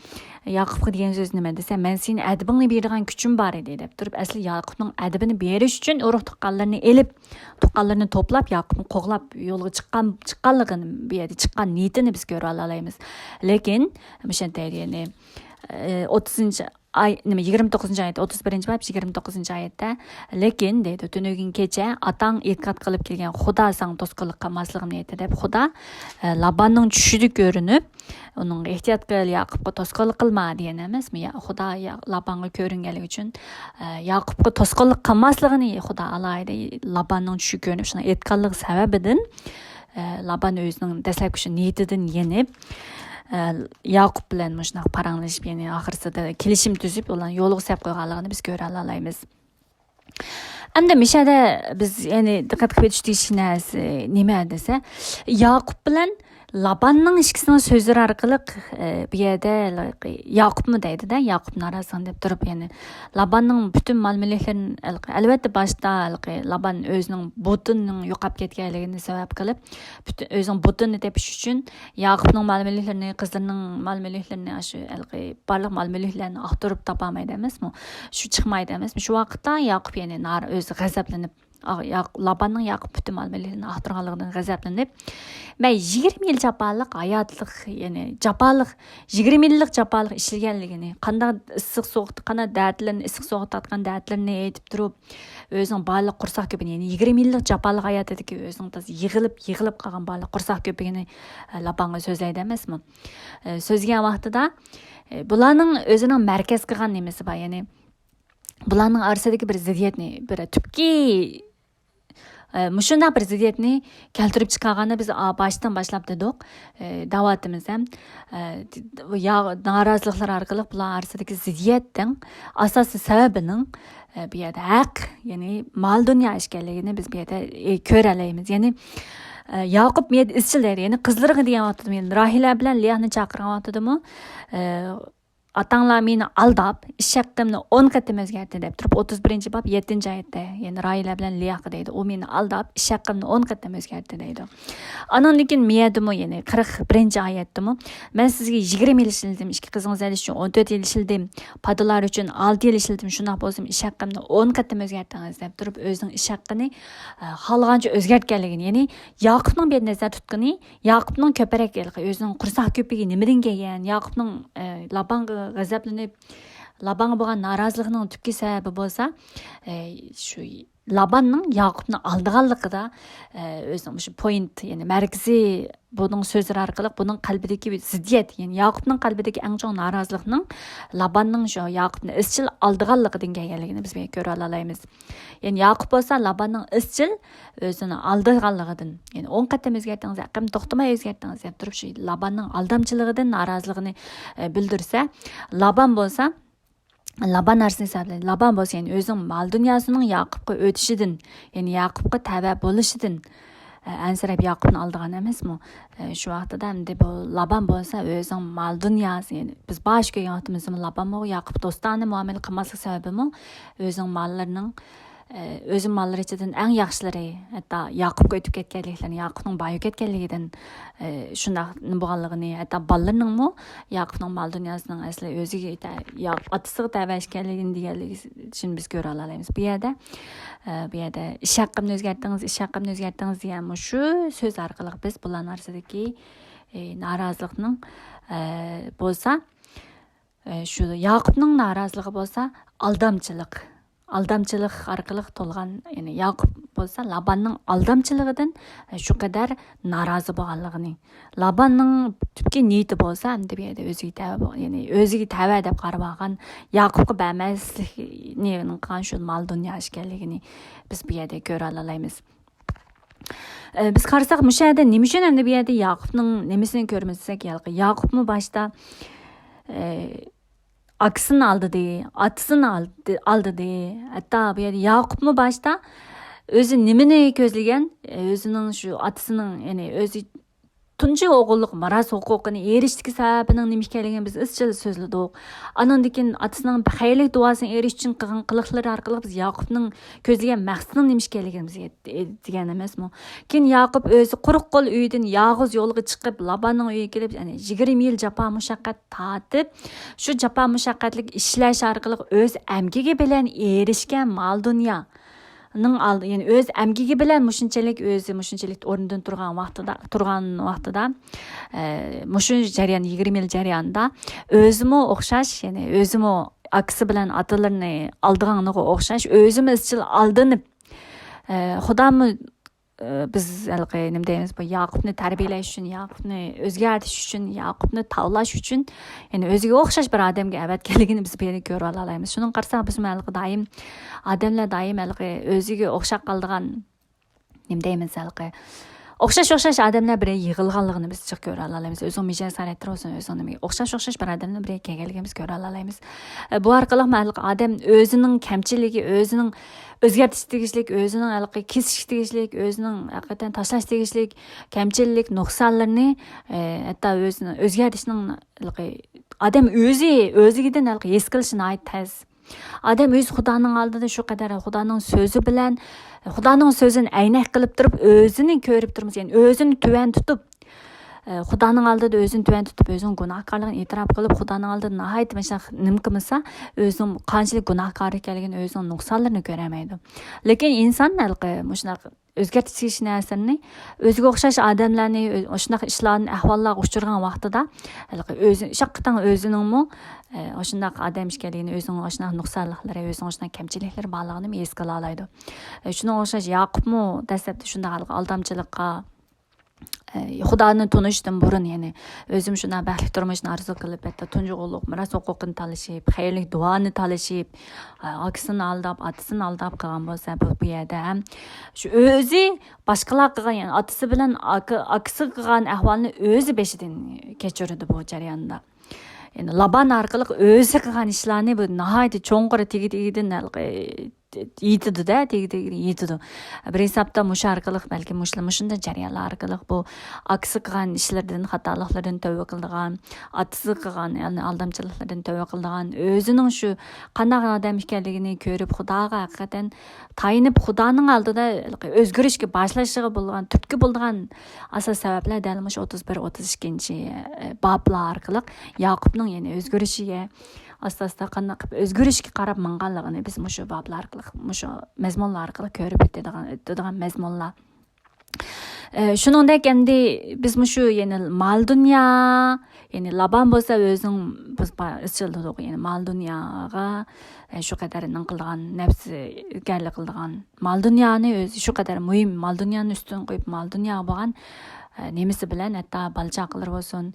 ياقۇپقا دېگەن سۆز نېمە دېسە، مەن سېنى ئەدىپىڭنى بېرىدىغان كۈچۈم بار ئىدى دەپ تۇرۇپ، ئەسلى ياقۇپنىڭ ئەدىپىنى بېرىش ئۈچۈن ئۇرۇق تۇغقانلىرىنى ئېلىپ، تۇغقانلىرىنى توپلاپ، ياقۇپنى قوغلاپ يولغا چىققان، چىققانلىقىنى، بۇ يەردە چىققان نىيىتىنى بىز كۆرۈۋالالايمىز. لېكىن مۇشۇنداق، يەنى، ئە، ئوتتۇزىنچى ئاي، نېمە، يىگىرمە توققۇزىنچى ئايەت، ئوتتۇز بىرىنچى باب، يىگىرمە توققۇزىنچى ئايەتتە، لېكىن دەيدۇ، تۈنۈگۈن كېچە ئاتاڭ ئېتىقاد قىلىپ كېلگەن خۇدا ساڭا توسقۇنلۇق قىلماسلىقىمنى ئېيتتى دەپ، خۇدا، ئە، لاباننىڭ چۈشىدە كۆرۈنۈپ، ئۇنىڭغا ئېھتىيات قىل، ياقۇپقا توسقۇنلۇق قىلما دېگەن ئەمەسمۇ؟ يا-، خۇدا يا-، لابانغا كۆرۈنگەنلىكى ئۈچۈن، ئە، ياقۇپقا توسقۇنلۇق قىلماسلىقىنى خۇدا ئالاھىدە لاباننىڭ چۈشىگە كۆرۈنۈپ شۇنداق ئېيتقانلىقى سەۋەبىدىن، ئە، لابان ئۆزىنىڭ دەسلەپكى شۇ نىيىتىدىن يېنىپ، ئە، ياقۇپ بىلەن مۇشۇنداق پاراڭلىشىپ، يەنى ئاخىرسىدا كېلىشىم تۈزۈپ، ئۇلارنى يولغا سەپ قويغانلىقىنى بىز كۆرەلالايمىز. ئەمدى مۇشۇ يەردە بىز يەنى دىققەت قىلىپ ئۆتۈش تېگىشلىك نەرسە نېمە دېسە، ياقۇپ بىلەن لاباننىڭ ئىككىسىنىڭ سۆزلىرى ئارقىلىق، ئە، بۇ يەردە ياقۇپمۇ دەيدۇ-دە، ياقۇپ نارازىلىقىنى دەپ تۇرۇپ، يەنى لاباننىڭ پۈتۈن مال-مۈلۈكلىرىنى، ئەلقى، ئەلۋەتتە، باشتا، ئەلقى، لابان ئۆزىنىڭ بۇتىنىڭ يوقاپ كەتكەنلىكىنى سەۋەب قىلىپ، پۈتۈن ئۆزىنىڭ بۇتىنىنى تېپىش ئۈچۈن ياقۇپنىڭ مال-مۈلۈكلىرىنى، قىزلىرىنىڭ مال-مۈلۈكلىرىنى، ئاشۇ ھېلىقى بارلىق مال-مۈلۈكلەرنى ئاختۇرۇپ تاپالمايدۇ ئەمەسمۇ؟ شۇ چىقمايدۇ ئەمەسمۇ؟ شۇ ۋاقىتتا ياقۇپ يەنە نار-، ئۆزى غەزەپلىنىپ، ئا-، ياق-، لاباننىڭ ياقۇپ پۈتۈن مال-مۈلۈكلىرىنى ئاختۇرغانلىقىدىن غەزەپلىنىپ، مەن يىگىرمە يىل جاپالىق ھاياتلىق، يەنى جاپالىق، يىگىرمە يىللىق جاپالىق ئىشلىگەنلىكىنى، قانداق ئىسسىق سوغۇق، قانداق دەردلەرنى، ئىسسىق سوغۇق تارتقان دەردلىرىنى ئېيتىپ تۇرۇپ، ئۆزىنىڭ بارلىق قورساق كۆپۈكىنى، يەنى يىگىرمە يىللىق جاپالىق ھاياتىدىكى ئۆزىنىڭ تازا يىغىلىپ، يىغىلىپ قالغان بارلىق قورساق كۆپۈكىنى، ئە، لابانغا سۆزلەيدۇ ئەمەسمۇ؟ ئە، سۆزلىگەن ۋاقتىدا، ئە، بۇلارنىڭ ئۆزىنىڭ مەركەز قىلغان نېمىسى بار، يەنى بۇلارنىڭ ئارىسىدىكى بىر زىددىيەتنى، بىر تۈپكى، ئە، مۇشۇنداق بىر زىددىيەتنى كەلتۈرۈپ چىقارغاننى بىز، ئا، باشتىن باشلاپ دېدۇق، ئە، دەۋاتىمىز ھەم. ئە، يا-، نارازىلىقلار ئارقىلىق بۇلار ئارىسىدىكى زىددىيەتنىڭ ئاساسىي سەۋەبىنىڭ، ئە، بۇ يەردە ھەق، يەنى مال-دۇنيا ئىكەنلىكىنى بىز بۇ يەردە، ئە، كۆرەلەيمىز. يەنى، ئە، ياقۇپ بۇ يەردە ئىزچىل دەيدۇ. يەنى قىزلىرىغا دېگەن ۋاقتىدىمۇ، يەنى راھىلە بىلەن لىيانى چاقىرغان ۋاقتىدىمۇ، ئە، ئاتاڭلار مېنى ئالداپ، ئىش ھەققىمنى ئون قېتىم ئۆزگەرتتى دەپ تۇرۇپ، ئوتتۇز بىرىنچى باب يەتتىنچى ئايەتتە، يەنى راھىلە بىلەن لېيا ھەققىدە دەيدۇ. ئۇ مېنى ئالداپ، ئىش ھەققىمنى ئون قېتىم ئۆزگەرتتى دەيدۇ. ئانىڭدىن كېيىن مىيەدىمۇ، يەنى قىرىق بىرىنچى ئايەتتىمۇ، مەن سىزگە يىگىرمە يىل ئىشلىدىم، ئىككى قىزىڭىز ئېلىش ئۈچۈن ئون تۆت يىل ئىشلىدىم، پادىلار ئۈچۈن ئالتە يىل ئىشلىدىم، شۇنداق بولسىمۇ ئىش ھەققىمنى ئون قېتىم ئۆزگەرتتىڭىز دەپ تۇرۇپ، ئۆزىنىڭ ئىش ھەققىنى، ئە، خالىغانچە ئۆزگەرتكەنلىكىنى، يەنى ياقۇپنىڭ بۇ يەردە نەزەردە تۇتقىنى، ياقۇپنىڭ كۆپرەك ھېلىقى ئۆزىنىڭ قورساق كۆپۈكى نېمىدىن كەلگەن، ياقۇپنىڭ، ئە، لابانغا غەزەپلىنىپ، لابانغا بولغان نارازىلىقىنىڭ تۈپكى سەۋەبى بولسا، ئە، شۇ لاباننىڭ ياقۇپنى ئالدىغانلىقىدا، ئە، ئۆزىنىڭ مۇشۇ پوينت، يەنى مەركىزى بۇنىڭ سۆزلىرى ئارقىلىق بۇنىڭ قەلبىدىكى زىددىيەت، يەنى ياقۇپنىڭ قەلبىدىكى ئەڭ چوڭ نارازىلىقنىڭ لاباننىڭ شۇ ياقۇپنى ئىزچىل ئالدىغانلىقىدىن كەلگەنلىكىنى بىز بۇ يەردە كۆرۈۋالالايمىز. يەنى ياقۇپ بولسا لاباننىڭ ئىزچىل ئۆزىنى ئالدىغانلىقىدىن، يەنى ئون قېتىم ئۆزگەرتتىڭىز، ھەققىمنى توختىماي ئۆزگەرتتىڭىز دەپ تۇرۇپ، شۇ لاباننىڭ ئالدامچىلىقىدىن نارازىلىقىنى، ئە، بىلدۈرسە، لابان بولسا، لابان نەرسىنى ھېسابلايدۇ. لابان بولسا، يەنى ئۆزىنىڭ مال دۇنياسىنىڭ ياقۇپقا ئۆتۈشىدىن، يەنى ياقۇپقا تەۋە بولۇشىدىن، ئە، ئەنسىرەپ ياقۇپنى ئالدىغان ئەمەسمۇ؟ ئە، شۇ ۋاقتىدا ئەمدى بۇ لابان بولسا ئۆزىنىڭ مال دۇنياسى، يەنى بىز باش كۆرگەن ۋاقتىمىزدىمۇ لابانمۇ ياقۇپ دوستانە مۇئامىلە قىلماسلىق سەۋەبىمۇ ئۆزىنىڭ ماللىرىنىڭ، ئە، ئۆزى ماللىرى ئىچىدىن ئەڭ ياخشىلىرى، ھەتتا ياقۇپقا ئۆتۈپ كەتكەنلىكلىرىنى، ياقۇپنىڭ بايىپ كەتكەنلىكىدىن، ئە، شۇنداق بولغانلىقىنى، ھەتتا بالىلىرىنىڭمۇ ياقۇپنىڭ مال دۇنياسىنىڭ ئەسلى ئۆزىگە تە-، يا-، ئاتىسىغا تەۋە ئىكەنلىكىنى دېگەنلىكىنى بىز كۆرۈۋالالايمىز. بۇ يەردە، ئە، بۇ يەردە «ئىش ھەققىمنى ئۆزگەرتتىڭىز، ئىش ھەققىمنى ئۆزگەرتتىڭىز» دېگەن مۇشۇ سۆز ئارقىلىق بىز بۇلارنىڭ ئارىسىدىكى، ئە، نارازىلىقنىڭ، ئە، بولسا، ئە، شۇ ياقۇپنىڭ نارازىلىقى بولسا ئالدامچىلىق. ئالدامچىلىق ئارقىلىق تولغان، يەنى ياقۇپ بولسا لاباننىڭ ئالدامچىلىقىدىن، ئە، شۇ قەدەر نارازى بولغانلىقىنى. لاباننىڭ تۈپكى نىيىتى بولسا، ئەمدى بۇ يەردە ئۆزىگە تەۋە بول-، يەنى ئۆزىگە تەۋە دەپ قارىۋالغان، ياقۇپقا بەرمەسلىكنى قىلغان شۇ مال دۇنيا ئىكەنلىكىنى بىز بۇ يەردە كۆرۈۋالالايمىز. ئە، بىز قارىساق، مۇشۇ يەردە نېمە ئۈچۈن ئەمدى بۇ يەردە ياقۇپنىڭ نېمىسىنى كۆرىمىز دېسەك، ياقۇپمۇ باشتا، ئە، ئاكىسىنى ئالدىدى، ئاتىسىنى ئالدى-، ئالدىدى. ھەتتا بۇ يەردە ياقۇپمۇ باشتا ئۆزى نېمىنى كۆزلىگەن، ئۆزىنىڭ شۇ ئاتىسىنىڭ، يەنى ئۆزى تۇنجى ئوغۇللۇق مىراس ھوقۇقىنى ئېرىشىشتىكى سەۋەبىنىڭ نېمە ئىكەنلىكىنى بىز ئىزچىل سۆزلىدۇق. ئانىڭدىن كېيىن ئاتىسىنىڭ خەيرلىك دۇئاسىنى ئېرىشىش ئۈچۈن قىلغان قىلىقلىرى ئارقىلىق بىز ياقۇپنىڭ كۆزلىگەن مەقسىتىنىڭ نېمە ئىكەنلىكىنى بىز دېگەن ئەمەسمۇ؟ كېيىن ياقۇپ ئۆزى قۇرۇق قول ئۆيىدىن يالغۇز يولغا چىقىپ، لاباننىڭ ئۆيىگە كېلىپ، يەنى يىگىرمە يىل جاپا مۇشەققەت تارتىپ، شۇ جاپا مۇشەققەتلىك ئىشلەش ئارقىلىق ئۆز ئەمگىكى بىلەن ئېرىشكەن مال دۇنيانىڭ ئالدى، يەنى ئۆز ئەمگىكى بىلەن مۇشۇنچىلىك ئۆزى مۇشۇنچىلىك ئورنىدىن تۇرغان ۋاقتىدا، تۇرغان ۋاقتىدا، ئە، مۇشۇ جەريان، يىگىرمە يىل جەريانىدا ئۆزىمۇ ئوخشاش، يەنى ئۆزىمۇ ئاكىسى بىلەن ئاتىلىرىنى ئالدىغانغا ئوخشاش، ئۆزىمۇ ئىزچىل ئالدىنىپ، ئە، خۇدامۇ، ئە، بىز ھېلىقى نېمە دەيمىز، بۇ ياقۇپنى تەربىيەلەش ئۈچۈن، ياقۇپنى ئۆزگەرتىش ئۈچۈن، ياقۇپنى تاۋلاش ئۈچۈن، يەنى ئۆزىگە ئوخشاش بىر ئادەمگە ئەۋەتكەنلىكىنى بىز بۇ يەردە كۆرۈۋالالايمىز. شۇنىڭغا قارىساق، بىزمۇ ھېلىقى دائىم، ئادەملەر دائىم ھېلىقى ئۆزىگە ئوخشاپ قالىدىغان، نېمە دەيمىز ھېلىقى، ئوخشاش، ئوخشاش ئادەملەر بىر يىغىلغانلىقىنى بىز جىق كۆرۈۋالالايمىز. ئۆزىنىڭ مىجەز خاراكتېرى بولسۇن، ئۆزىنىڭ نېمىگە ئوخشاش، ئوخشاش بىر ئادەملەر بىر كەلگەنلىكىنى بىز كۆرۈۋالالايمىز. ئە، بۇ ئارقىلىقمۇ ھېلىقى ئادەم ئۆزىنىڭ كەمچىلىكى، ئۆزىنىڭ ئۆزگەرتىش تېگىشلىك، ئۆزىنىڭ ھېلىقى كېسىشكە تېگىشلىك، ئۆزىنىڭ ھەقىقەتەن تاشلاش تېگىشلىك كەمچىلىك، نۇقسانلىرىنى، ئە، ھەتتا ئۆزىنى ئۆزگەرتىشنىڭ ھېلىقى ئادەم ئۆزى، ئۆزلۈكىدىن ھېلىقى ھېس قىلىشى ناھايىتى تەس. ئادەم ئۆزى خۇدانىڭ ئالدىدا شۇ قەدەر خۇدانىڭ سۆزى بىلەن، خۇدانىڭ سۆزىنى ئەينەك قىلىپ تۇرۇپ، ئۆزىنى كۆرۈپ تۇرمىسا، يەنى ئۆزىنى تۆۋەن تۇتۇپ، ئە، خۇدانىڭ ئالدىدا ئۆزىنى تۆۋەن تۇتۇپ، ئۆزىنىڭ گۇناھكارلىقىنى ئېتىراپ قىلىپ، خۇدانىڭ ئالدىدا ناھايىتى مۇشۇنداق نېمە قىلمىسا، ئۆزىنىڭ قانچىلىك گۇناھكار ئىكەنلىكىنى، ئۆزىنىڭ نۇقسانلىرىنى كۆرەلمەيدۇ. لېكىن ئىنسان ھېلىقى مۇشۇنداق ئۆزگەرتىش تېگىشلىك نەرسىلىرىنى، ئۆزىگە ئوخشاش ئادەملەرنى، ئۆ-، ئاشۇنداق ئىشلارنى، ئەھۋاللارغا ئۇچرىغان ۋاقتىدا، ھېلىقى ئۆزى، شەخسەن ئۆزىنىڭمۇ، ئە، ئاشۇنداق ئادەم ئىكەنلىكىنى، ئۆزىنىڭ ئاشۇنداق نۇقسانلىقلىرى، ئۆزىنىڭ ئاشۇنداق كەمچىلىكلىرى بارلىقىنى ھېس قىلالايدۇ. ئە، شۇنىڭغا ئوخشاش ياقۇپمۇ دەسلەپتە شۇنداق ھېلىقى ئالدامچىلىققا، ئە، خۇدانى تونۇشتىن بۇرۇن، يەنى ئۆزۈم شۇنداق بەختلىك تۇرمۇشنى ئارزۇ قىلىپ، ھەتتا تۇنجى ئوغۇللۇق مىراس ھوقۇقىنى تالىشىپ، خەيرلىك دۇئانى تالىشىپ، ئە، ئاكىسىنى ئالداپ، ئاتىسىنى ئالداپ قىلغان بولسا، بۇ، بۇ يەردە ھەم شۇ ئۆزى باشقىلار قىلغان، يەنى ئاتىسى بىلەن ئاكا-، ئاكىسى قىلغان ئەھۋالنى ئۆزى بېشىدىن كەچۈرىدۇ بۇ جەرياندا. يەنى لابان ئارقىلىق ئۆزى قىلغان ئىشلارنى بۇ ناھايىتى چوڭقۇر تېگى-تېگىدىن ھېلىقى يېتىدۇ-دە، تېگى-تېگىدە يېتىدۇ. بىر ھېسابتا مۇشۇ ئارقىلىق، بەلكىم مۇشۇلا-، مۇشۇنداق جەريانلار ئارقىلىق بۇ ئاكىسى قىلغان ئىشلىرىدىن، خاتالىقلىرىدىن تەۋبە قىلىدىغان، ئاتىسى قىلغان، يەنى ئالدامچىلىقلىرىدىن تەۋبە قىلىدىغان، ئۆزىنىڭ شۇ قانداق ئادەم ئىكەنلىكىنى كۆرۈپ، خۇداغا ھەقىقەتەن تايىنىپ، خۇدانىڭ ئالدىدا ئۆزگىرىشكە باشلىشىغا بولغان تۈرتكە بولىدىغان ئاساس سەۋەبلەر دەل مۇشۇ ئوتتۇز بىر، ئوتتۇز ئىككىنچى بابلار ئارقىلىق ياقۇپنىڭ يەنە ئۆزگىرىشىگە، ئاستا-ئاستا قانداق قىلىپ ئۆزگىرىشكە قاراپ ماڭغانلىقىنى بىز مۇشۇ بابلار ئارقىلىق، مۇشۇ مەزمۇنلار ئارقىلىق كۆرۈپ ئۆتىدىغان، ئۆتىدىغان مەزمۇنلار. ئە، شۇنىڭدەك ئەمدى بىز مۇشۇ يەنە مال دۇنيا، يەنى لابان بولسا ئۆزىنىڭ، بىز با-، ئىزچىل دېدۇق، يەنى مال دۇنياغا، ئە، شۇ قەدەر نېمە قىلىدىغان، نەپسىگەرلىك قىلىدىغان، مال دۇنيانى ئۆزى شۇ قەدەر مۇھىم، مال دۇنيانى ئۈستۈن قويۇپ، مال دۇنياغا بولغان، ئە، نېمىسى بىلەن ھەتتا بالا-چاقىلىرى بولسۇن،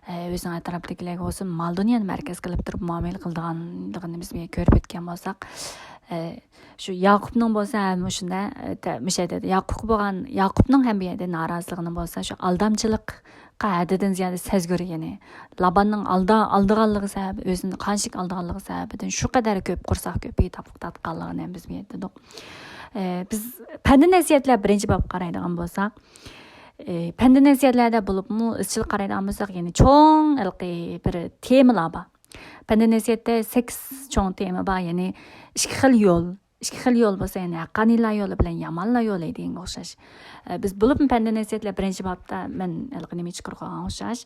ئە، ئۆزىنىڭ ئەتراپىدىكىلەرگە بولسۇن، مال دۇنيانى مەركەز قىلىپ تۇرۇپ مۇئامىلە قىلىدىغانلىقىنى بىز كۆرۈپ ئۆتكەن بولساق، ئە، شۇ ياقۇپنىڭ بولسا ھە مۇشۇنداق، ئە، تە-، مۇشۇ يەردە ياقۇپقا بولغان، ياقۇپنىڭ ھەم بۇ يەردە نارازىلىقىنى بولسا شۇ ئالدامچىلىققا ھەددىدىن زىيادە سەزگۈر، يەنى لاباننىڭ ئالدا-، ئالدىغانلىقى سەۋەبى، ئۆزىنى قانچىلىك ئالدىغانلىقى سەۋەبىدىن شۇ قەدەر كۆپ قورساق كۆپۈكى تارتقانلىقىنى ھەم بىز بۇ يەردە دېدۇق. ئە، بىز پەندى نەسىھەتلەر بىرىنچى بابقا قارايدىغان بولساق، ئە، پەندى نەسىھەتلەردە بولۇپمۇ ئىزچىل قارايدىغان بولساق، يەنى چوڭ ھېلىقى بىر تېمىلار بار. پەندى نەسىھەتتە سەككىز چوڭ تېما بار، يەنى ئىككى خىل يول. ئىككى خىل يول بولسا، يەنى ھەققانىيلار يولى بىلەن يامانلار يولى دېگەنگە ئوخشاش. ئە، بىز بولۇپمۇ پەندى نەسىھەتلەر بىرىنچى بابتا مەن ھېلىقى نېمە چىقىرىپ قويغان ئوخشاش.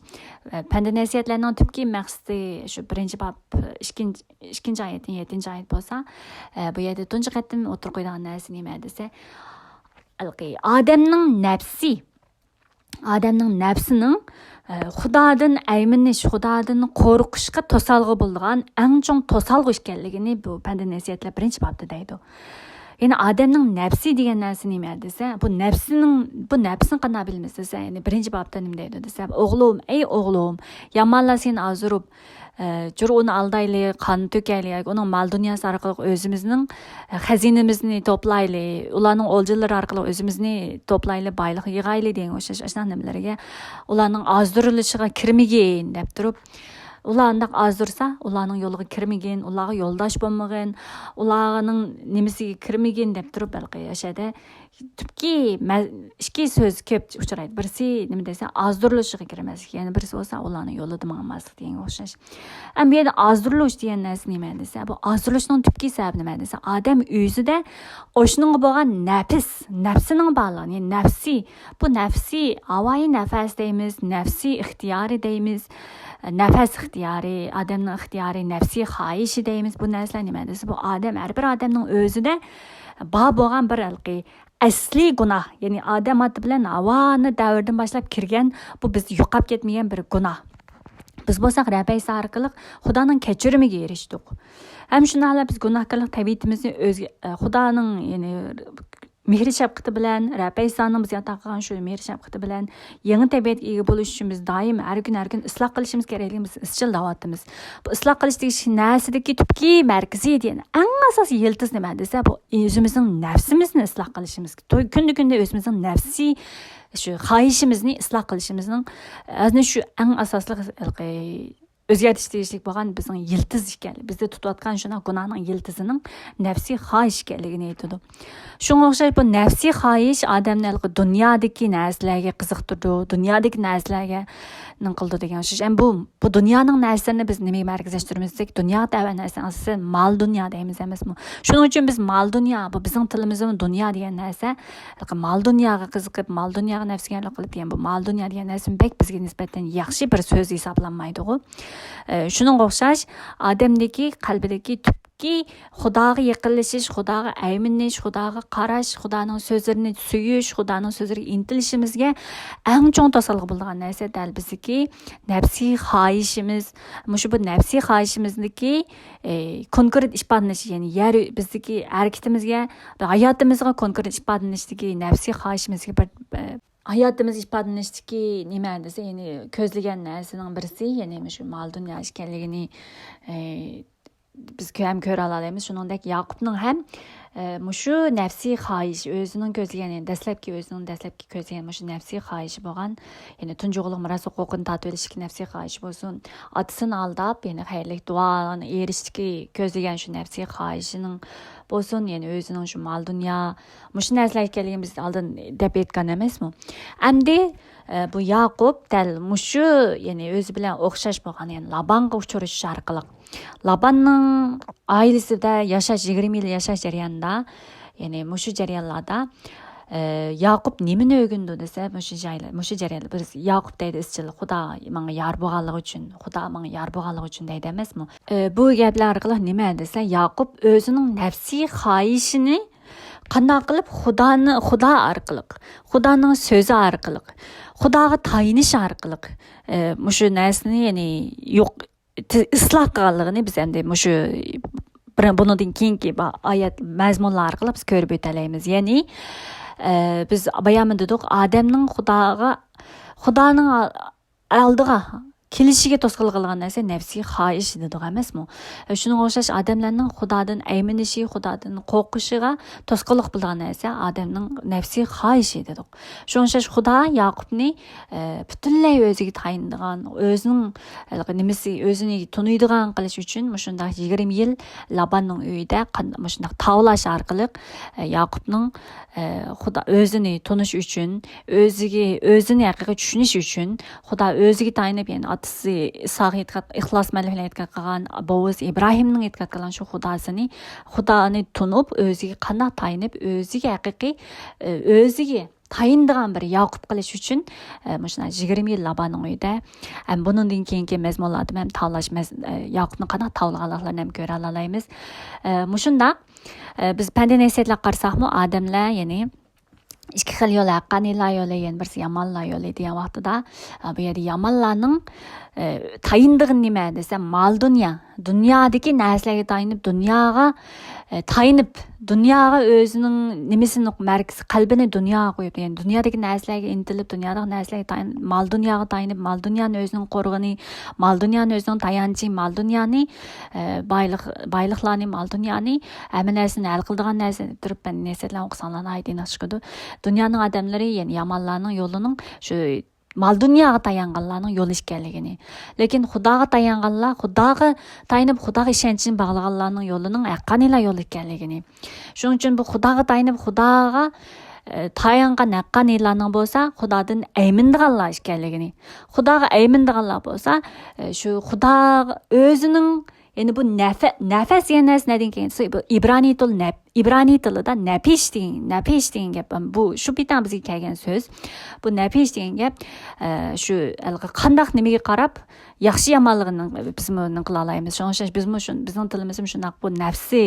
ئە، پەندى نەسىھەتلەرنىڭ تۈپكى مەقسىتى شۇ بىرىنچى باب، ئىككىنچى، ئىككىنچى ئايەتتىن يەتتىنچى ئايەت بولسا، ئە، بۇ يەردە تۇنجى قېتىم ئوتتۇرىغا قويىدىغان نەرسە نېمە دېسە، ھېلىقى ئادەمنىڭ نەپسى، ئادەمنىڭ نەپسىنىڭ، ئە، خۇدادىن ئەيمىنىش، خۇدادىن قورقۇشقا توسالغۇ بولىدىغان ئەڭ چوڭ توسالغۇ ئىكەنلىكىنى بۇ پەندى نەسىھەتلەر بىرىنچى بابتا دەيدۇ. يەنى ئادەمنىڭ نەپسى دېگەن نەرسە نېمە دېسە، بۇ نەپسىنىڭ، بۇ نەپسنى قانداق بىلىمىز دېسە، يەنى بىرىنچى بابتا نېمە دەيدۇ دېسە، ئوغلۇم، ئەي ئوغلۇم، يامانلار سېنى ئازدۇرۇپ، ئە، جۇر ئۇنى ئالدايلى، قان تۆكەيلى ياكى ئۇنىڭ مال دۇنياسى ئارقىلىق ئۆزىمىزنىڭ، ئە، خەزىنىمىزنى توپلايلى، ئۇلارنىڭ ئولجىلىرى ئارقىلىق ئۆزىمىزنى توپلايلى، بايلىق يىغايلى دېگەنگە ئوخشاش ئاشۇنداق نېمىلەرگە، ئۇلارنىڭ ئازدۇرۇلۇشىغا كىرمىگىن دەپ تۇرۇپ، ئۇلار ئانداق ئازدۇرسا، ئۇلارنىڭ يولىغا كىرمىگىن، ئۇلارغا يولداش بولمىغىن، ئۇلارنىڭ نېمىسىگە كىرمىگىن دەپ تۇرۇپ، ھېلىقى ئاشۇ يەردە تۈپكى مە-، ئىككى سۆز كۆپ ئۇچرايدۇ. بىرسى نېمە دېسە، ئازدۇرۇلۇشىغا كىرمەسلىك، يەنە بىرسى بولسا ئۇلارنىڭ يولىدا ماڭماسلىق دېگەنگە ئوخشاش. ئەمما بۇ يەردە ئازدۇرۇلۇش دېگەن نەرسە نېمە دېسە، بۇ ئازدۇرۇلۇشنىڭ تۈپكى سەۋەبى نېمە دېسە، ئادەم ئۆزىدە ئوشۇنىڭغا بولغان نەپس، نەپسىنىڭ بارلىقى، يەنى نەپسى، بۇ نەپسى ھاۋايى نەفەس دەيمىز، نەپسى ئىختىيارى دەيمىز، نەپەس ئىختىيارى، ئادەمنىڭ ئىختىيارى، نەپسى خاھىشى دەيمىز. بۇ نەرسىلەر نېمە دېسە، بۇ ئادەم، ھەر بىر ئادەمنىڭ ئۆزىدە بار بولغان بىر ھېلىقى ئەسلىي گۇناھ، يەنى ئادەم ئاتا بىلەن ھاۋانى دەۋرىدىن باشلاپ كىرگەن، بۇ بىزدە يوقاپ كەتمىگەن بىر گۇناھ. بىز بولساق رەببى ئەيسا ئارقىلىق خۇدانىڭ كەچۈرۈمىگە ئېرىشتۇق. ھەم شۇنداقلا بىز گۇناھكارلىق تەبىئىتىمىزنى ئۆزگە-، ئە، خۇدانىڭ، يەنى مېھرى شەپقىتى بىلەن، رەببى ئەيسانىڭ بىزگە ئاتا قىلغان شۇ مېھرى شەپقىتى بىلەن يېڭى تەبىئەتكە ئىگە بولۇش ئۈچۈن بىز دائىم ھەر كۈن، ھەر كۈن ئىسلاھ قىلىشىمىز كېرەكلىكىنى بىز ئىزچىل دەۋاتىمىز. بۇ ئىسلاھ قىلىش دېگەن نەرسىدىكى تۈپكى مەركىزى دېگەن ئەڭ ئاساسىي يىلتىز نېمە دېسە، بۇ ئۆزىمىزنىڭ نەپسىمىزنى ئىسلاھ قىلىشىمىز. تو-، كۈندە كۈندە ئۆزىمىزنىڭ نەپسىي شۇ خاھىشىمىزنى ئىسلاھ قىلىشىمىزنىڭ، ئە، شۇ ئەڭ ئاساسلىق ھېلىقى ئۆزگەرتىش تېگىشلىك بولغان بىزنىڭ يىلتىز ئىكەن، بىزدە تۇتۇۋاتقان شۇنداق گۇناھنىڭ يىلتىزىنىڭ نەپسىي خاھىش ئىكەنلىكىنى ئېيتىدۇ. شۇڭا ئوخشاش بۇ نەپسىي خاھىش ئادەمنى ھېلىقى دۇنيادىكى نەرسىلەرگە قىزىقتۇرىدۇ، دۇنيادىكى نەرسىلەرگە نېمە قىلىدۇ دېگەن ئوخشاش. ئەمما بۇ، بۇ دۇنيانىڭ نەرسىلىرىنى بىز نېمىگە مەركەزلەشتۈرىمىز دېسەك، دۇنياغا تەۋە نەرسىنىڭ ئاساسى مال دۇنيا دەيمىز ئەمەسمۇ؟ شۇنىڭ ئۈچۈن بىز مال دۇنيا، بۇ بىزنىڭ تىلىمىزدىمۇ دۇنيا دېگەن نەرسە، ھېلىقى مال دۇنياغا قىزىقىپ، مال دۇنياغا نەپسىگەرلىك قىلىپ، يەنى بۇ مال دۇنيا دېگەن نەرسىمۇ بەك بىزگە نىسبەتەن ياخشى بىر سۆز ھېسابلانمايدىغۇ. ئە، شۇنىڭغا ئوخشاش، ئادەمدىكى، قەلبىدىكى تۈپكى خۇداغا يېقىنلىشىش، خۇداغا ئەيمىنىش، خۇداغا قاراش، خۇدانىڭ سۆزلىرىنى سۆيۈش، خۇدانىڭ سۆزلىرىگە ئىنتىلىشىمىزگە ئەڭ چوڭ توسالغۇ بولىدىغان نەرسە دەل بىزدىكى نەپسىي خاھىشىمىز. مۇشۇ بۇ نەپسىي خاھىشىمىزدىكى، ئە، كونكرېت ئىپادىلىنىشى، يەنى يەر بىزدىكى ھەرىكىتىمىزگە، ھاياتىمىزغا كونكرېت ئىپادىلىنىشتىكى نەپسىي خاھىشىمىزگە بىر، ئە، ھاياتىمىز ئىپادىلىنىشتىكى نېمە دېسە، يەنى كۆزلىگەن نەرسىنىڭ بىرسى، يەنى مۇشۇ مال دۇنيا ئىكەنلىكىنى، ئە، بىز كۆ-، ھەم كۆرەلالايمىز. شۇنىڭدەك ياقۇپنىڭ ھەم، ئە، مۇشۇ نەپسىي خاھىش، ئۆزىنىڭ كۆزلىگەن، يەنى دەسلەپكى، ئۆزىنىڭ دەسلەپكى كۆزلىگەن مۇشۇ نەپسىي خاھىشى بولغان، يەنى تۇنجى ئوغۇللۇق مىراس ھوقۇقىنى تارتىۋېلىشتىكى نەپسىي خاھىشى بولسۇن، ئاتىسىنى ئالداپ، يەنى خەيرلىك دۇئانى ئېرىشىشتىكى كۆزلىگەن شۇ نەپسىي خاھىشىنىڭ بولسۇن، يەنى ئۆزىنىڭ شۇ مال-دۇنيا، مۇشۇ نەرسىلەر ئىكەنلىكىنى بىز ئالدىن دەپ ئېيتقان ئەمەسمۇ؟ ئەمدى، ئە، بۇ ياقۇپ دەل مۇشۇ، يەنى ئۆزى بىلەن ئوخشاش بولغان، يەنى لابانغا ئۇچرىشىش ئارقىلىق، لاباننىڭ ئائىلىسىدە ياشاش، يىگىرمە يىل ياشاش جەريانىدا، يەنى مۇشۇ جەريانلاردا، ئە، ياقۇپ نېمىنى ئۆگىنىدۇ دېسە، مۇشۇ جايلار، مۇشۇ جەرياندا بىز ياقۇپ دەيدۇ ئىزچىل، «خۇدا ماڭا يار بولغانلىقى ئۈچۈن، خۇدا ماڭا يار بولغانلىقى ئۈچۈن» دەيدۇ ئەمەسمۇ؟ ئە، بۇ گەپلەر ئارقىلىق نېمە دېسە، ياقۇپ ئۆزىنىڭ نەپسىي خاھىشىنى قانداق قىلىپ خۇدانى، خۇدا ئارقىلىق، خۇدانىڭ سۆزى ئارقىلىق، خۇداغا تايىنىش ئارقىلىق، ئە، مۇشۇ نەرسىنى، يەنى يوق، تى-، ئىسلاھ قىلغانلىقىنى بىز ئەمدى مۇشۇ بىر، بۇنىڭدىن كېيىنكى با-، ئايەت مەزمۇنلار ئارقىلىق بىز كۆرۈپ ئۆتەلەيمىز. يەنى، ئە، بىز بايامىن دېدۇق، ئادەمنىڭ خۇداغا، خۇدانىڭ ئالدىغا كېلىشىگە توسقۇنلۇق قىلغان نەرسە نەپسىي خاھىش دېدۇق ئەمەسمۇ؟ شۇنىڭغا ئوخشاش ئادەملەرنىڭ خۇدادىن ئەيمىنىشى، خۇدادىن قورقۇشىغا توسقۇنلۇق بولىدىغان نەرسە ئادەمنىڭ نەپسىي خاھىشى دېدۇق. شۇنىڭغا ئوخشاش خۇدا ياقۇپنى، ئە، پۈتۈنلەي ئۆزىگە تايىنىدىغان، ئۆزىنىڭ ھېلىقى نېمىسى، ئۆزىنى تونۇيدىغان قىلىش ئۈچۈن مۇشۇنداق يىگىرمە يىل لاباننىڭ ئۆيىدە قان-، مۇشۇنداق تاۋلاش ئارقىلىق، ئە، ياقۇپنىڭ، ئە، خۇدا ئۆزىنى تونۇش ئۈچۈن، ئۆزىگە، ئۆزىنى ھەقىقىي چۈشىنىش ئۈچۈن خۇدا ئۆزىگە تايىنىپ، يەنى ئاتىسى ئىساغا ئېتىقاد، ئىخلاس مەنلىك بىلەن ئېتىقاد قىلغان بوۋىسى ئىبراھىمنىڭ ئېتىقاد قىلغان شۇ خۇداسىنى، خۇدانى تونۇپ، ئۆزىگە قانداق تايىنىپ، ئۆزىگە ھەقىقىي، ئۆزىگە تايىنىدىغان بىر ياقۇپ قىلىش ئۈچۈن، مۇشۇنداق يىگىرمە يىل لاباننىڭ ئۆيىدە، ھەم بۇنىڭدىن كېيىنكى مەزمۇنلاردا ھەم تاۋلاش مەز-، ياقۇپنى قانداق تاۋلىغانلىقلارنى ھەم كۆرەلەيمىز. مۇشۇنداق، بىز پەندى نەسىھەتلەرگە قارىساقمۇ، ئادەملەر، يەنى ئىككى خىل يول، ھەققانىيلار يولى، يەنە بىرسى يامانلار يولى دېگەن ۋاقتىدا، ئە، بۇ يەردە يامانلارنىڭ، ئە، تايىنىدىغىنى نېمە دېسە، مال-دۇنيا. دۇنيادىكى نەرسىلەرگە تايىنىپ، دۇنياغا، ئە، تايىنىپ، دۇنياغا ئۆزىنىڭ نېمىسىنى، مەركىزى، قەلبىنى دۇنياغا قويۇپ، يەنى دۇنيادىكى نەرسىلەرگە ئىنتىلىپ، دۇنيادىكى نەرسىلەرگە تايىن-، مال-دۇنياغا تايىنىپ، مال-دۇنيانى ئۆزىنىڭ قورغىنى، مال-دۇنيانى ئۆزىنىڭ تايانچى، مال-دۇنيانى، ئە، بايلىق، بايلىقلارنى، مال-دۇنيانى، ھەممە نەرسىنى ھەل قىلىدىغان نەرسە دەپ تۇرۇپ، مەن نەسىھەتلەرنى ئوقۇساڭلار ناھايىتى ئېنىق چىقىدۇ. دۇنيانىڭ ئادەملىرى، يەنى يامانلارنىڭ يولىنىڭ شۇ مال-دۇنياغا تايانغانلارنىڭ يولى ئىكەنلىكىنى، لېكىن خۇداغا تايانغانلار، خۇداغا تايىنىپ، خۇداغا ئىشەنچىنى باغلىغانلارنىڭ يولىنىڭ ھەققانىيلار يولى ئىكەنلىكىنى. شۇنىڭ ئۈچۈن بۇ خۇداغا تايىنىپ، خۇداغا، ئە، تايانغان ھەققانىيلارنىڭ بولسا خۇدادىن ئەيمىنىدىغانلار ئىكەنلىكىنى، خۇداغا ئەيمىنىدىغانلار بولسا، ئە، شۇ خۇداغا ئۆزىنىڭ يەنى بۇ نەفە-، نەفەس دېگەن نەرسە نەدىن كەلگەن دېسە، بۇ ئىبرانىي تىل نەپ-، ئىبرانىي تىلىدا نەپىش دېگەن، نەپىش دېگەن گەپ. بۇ شۇ بىتەڭ بىزگە كەلگەن سۆز. بۇ نەپىش دېگەن گەپ، ئە، شۇ ھېلىقى قانداق نېمىگە قاراپ، ياخشى يامانلىقىنىڭ، بىزمۇ نېمە قىلالايمىز. شۇڭا ئوخشاش بىزمۇ شۇ، بىزنىڭ تىلىمىزمۇ شۇنداق. بۇ نەپسى،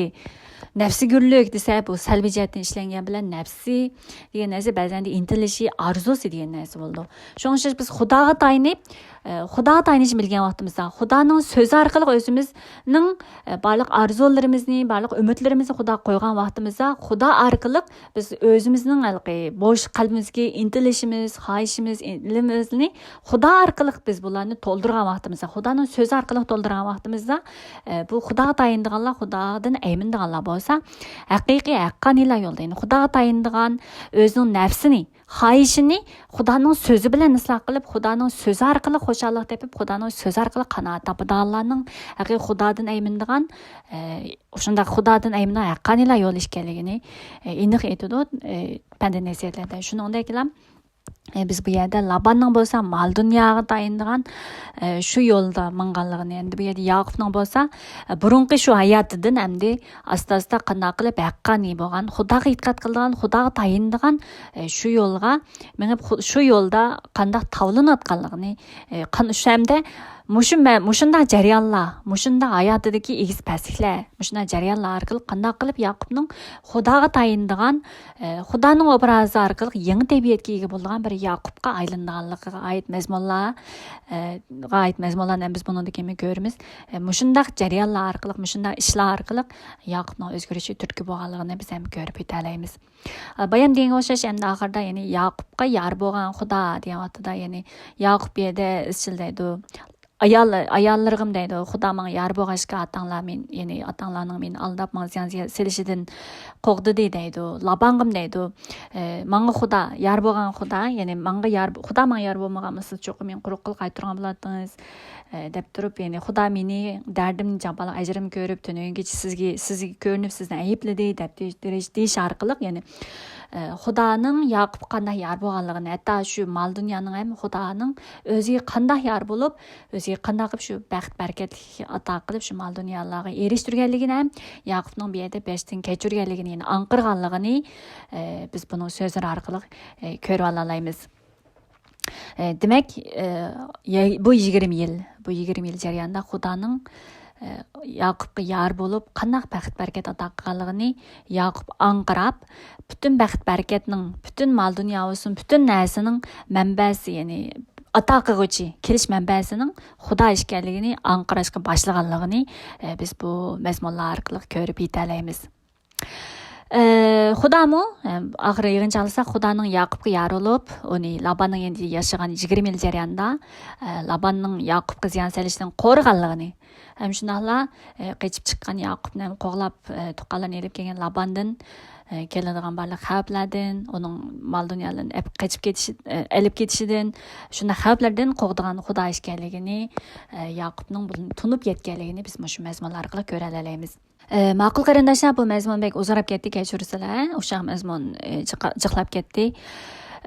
نەپسىگۈرلۈك دېسە، بۇ سەلبىي جەھەتتىن ئىشلەنگەن بىلەن نەپسى دېگەن نەرسە بەزەندە ئىنتىلىشى، ئارزۇسى دېگەن نەرسە بولىدۇ. شۇڭا ئوخشاش بىز خۇداغا تايىنىپ، ئە، خۇداغا تايىنىشنى بىلگەن ۋاقتىمىزدا، خۇدانىڭ سۆزى ئارقىلىق ئۆزىمىزنىڭ، ئە، بارلىق ئارزۇلىرىمىزنى، بارلىق ئۈمىدلىرىمىزنى خۇداغا قويغان ۋاقتىمىزدا، خۇدا ئارقىلىق بىز ئۆزىمىزنىڭ ھېلىقى بوش قەلبىمىزدىكى ئىنتىلىشىمىز، خاھىشىمىز، ئىلمىمىزنى خۇدا ئارقىلىق بىز بۇلارنى تولدۇرغان ۋاقتىمىزدا، خۇدانىڭ سۆزى ئارقىلىق تولدۇرغان ۋاقتىمىزدا، ئە، بۇ خۇداغا تايىنىدىغانلار، خۇدادىن ئەيمىنىدىغانلار بولسا، ھەقىقىي ھەققانىيلار يولىدا، يەنى خۇداغا تايىنىدىغان، ئۆزىنىڭ نەپسىنى، خاھىشىنى خۇدانىڭ سۆزى بىلەن ئىسلاھ قىلىپ، خۇدانىڭ سۆزى ئارقىلىق خۇشاللىق تېپىپ، خۇدانىڭ سۆزى ئارقىلىق قانائەت تاپىدىغانلارنىڭ ھەقىقىي خۇدادىن ئەيمىنىدىغان، ئە، شۇنداق خۇدادىن ئەيمىنىدىغان ھەققانىيلار يولى ئىكەنلىكىنى، ئە، ئېنىق ئېيتىدۇ، ئە، پەندى نەسىھەتلەردە. شۇنىڭدەكلا، ئە، بىز بۇ يەردە لاباننىڭ بولسا مال-دۇنياغا تايىنىدىغان، ئە، شۇ يولدا ماڭغانلىقىنى، ئەمدى بۇ يەردە ياقۇپنىڭ بولسا، ئە، بۇرۇنقى شۇ ھاياتىدىن ئەمدى ئاستا-ئاستا قانداق قىلىپ ھەققانىي بولغان، خۇداغا ئېتىقاد قىلىدىغان، خۇداغا تايىنىدىغان، ئە، شۇ يولغا مېڭىپ، خۇ-، شۇ يولدا قانداق تاۋلىنىۋاتقانلىقىنى، ئە، قان-، شۇ ھەمدە مۇشۇ مە-، مۇشۇنداق جەريانلار، مۇشۇنداق ھاياتىدىكى ئېگىز-پەسلىكلەر، مۇشۇنداق جەريانلار ئارقىلىق قانداق قىلىپ ياقۇپنىڭ خۇداغا تايىنىدىغان، ئە، خۇدانىڭ ئوبرازى ئارقىلىق يېڭى تەبىئەتكە ئىگە بولىدىغان بىر ياقۇپقا ئايلىنىدىغانلىقىغا ئائىت مەزمۇنلار، ئە، غا ئائىت مەزمۇنلارنى ھەم بىز بۇنىڭدىن كېيىن كۆرىمىز. ئە، مۇشۇنداق جەريانلار ئارقىلىق، مۇشۇنداق ئىشلار ئارقىلىق ياقۇپنىڭ ئۆزگىرىشى تۈرتكە بولغانلىقىنى بىز ھەم كۆرۈپ يېتەلەيمىز. ئە، بايام دېگەنگە ئوخشاش، ئەمدى ئاخىرىدا، يەنى ياقۇپقا يار بولغان خۇدا دېگەن ۋاقتىدا، يەنى ياقۇپ بۇ يەردە ئىزچىل دەيدۇ، ئايال، ئاياللىرىغىم دەيدۇ، خۇدا ماڭا يار بولغاچقا، ئاتاڭلار مېنى، يەنى ئاتاڭلارنىڭ مېنى ئالداپ، ماڭا زىيان سېلىشىدىن قوغدىدى دەيدۇ. لابانغىم دەيدۇ، ئە، ماڭا خۇدا، يار بولغان خۇدا، يەنى ماڭا يار، خۇدا ماڭا يار بولمىغان بولسا، چوقۇم مېنى قۇرۇق قىل قايتۇرغان بولاتتىڭىز، ئە، دەپ تۇرۇپ، يەنى خۇدا مېنى دەردىمنى، جاپالىق ئەجرىمنى كۆرۈپ، تۈنۈگۈنگىچە سىزگە، سىزگە كۆرۈنۈپ، سىزنى ئەيىبلىدى، دەپ دېيىش، دېيىش ئارقىلىق، يەنى ئە، خۇدانىڭ ياقۇپقا قانداق يار بولغانلىقىنى، ھەتتا شۇ مال دۇنيانىڭ ھەم خۇدانىڭ ئۆزىگە قانداق يار بولۇپ، ئۆزىگە قانداق قىلىپ شۇ بەخت بەرىكەتلىك ئاتا قىلىپ، شۇ مال دۇنيالارغا ئېرىشتۈرگەنلىكىنى ھەم ياقۇپنىڭ بۇ يەردە بەشتىن كەچۈرگەنلىكىنى، يەنى ئاڭقىرغانلىقىنى، ئە، بىز بۇنىڭ سۆزلىرى ئارقىلىق، ئە، كۆرۈۋالالايمىز. ئە، دېمەك، ئە، يا-، بۇ يىگىرمە يىل، بۇ يىگىرمە يىل جەريانىدا خۇدانىڭ، ئە، ياقۇپقا يار بولۇپ، قانداق بەخت-بەرىكەت ئاتا قىلغانلىقىنى ياقۇپ ئاڭقىراپ، پۈتۈن بەخت-بەرىكەتنىڭ، پۈتۈن مال-دۇنيا بولسۇن، پۈتۈن نەرسىنىڭ مەنبەسى، يەنى ئاتا قىلغۇچى، كېلىش مەنبەسىنىڭ خۇدا ئىكەنلىكىنى ئاڭقىراشقا باشلىغانلىقىنى، ئە، بىز بۇ مەزمۇنلار ئارقىلىق كۆرۈپ يېتەلەيمىز. ئە، خۇدامۇ، ئە، ئاخىرى يىغىنچاقلىساق، خۇدانىڭ ياقۇپقا يار بولۇپ، ئۇنى لاباننىڭ يېنىدا ياشىغان يىگىرمە يىل جەريانىدا، ئە، لاباننىڭ ياقۇپقا زىيان سېلىشتىن قورغانلىقىنى، ھەم شۇنداقلا، ئە، قېچىپ چىققان ياقۇپنى ھەم قوغلاپ، ئە، تۇغقانلىرىنى ئېلىپ كەلگەن لاباندىن، ئە، كېلىدىغان بارلىق خەۋپلەردىن، ئۇنىڭ مال-دۇنيالىرىنى ئەپ-، قېچىپ كېتىشى، ئە، ئېلىپ كېتىشىدىن، شۇنداق خەۋپلەردىن قوغدىغان خۇدا ئىكەنلىكىنى، ئە، ياقۇپنىڭ بۇنى تونۇپ يەتكەنلىكىنى بىز مۇشۇ مەزمۇنلار ئارقىلىق كۆرەلەيمىز. ئە، ماقۇل قېرىنداشلار، بۇ مەزمۇن بەك ئۇزىراپ كەتتى، كەچۈرسىلەر، ئوخشاق مەزمۇن، ئە، جىقا-، جىقلاپ كەتتى.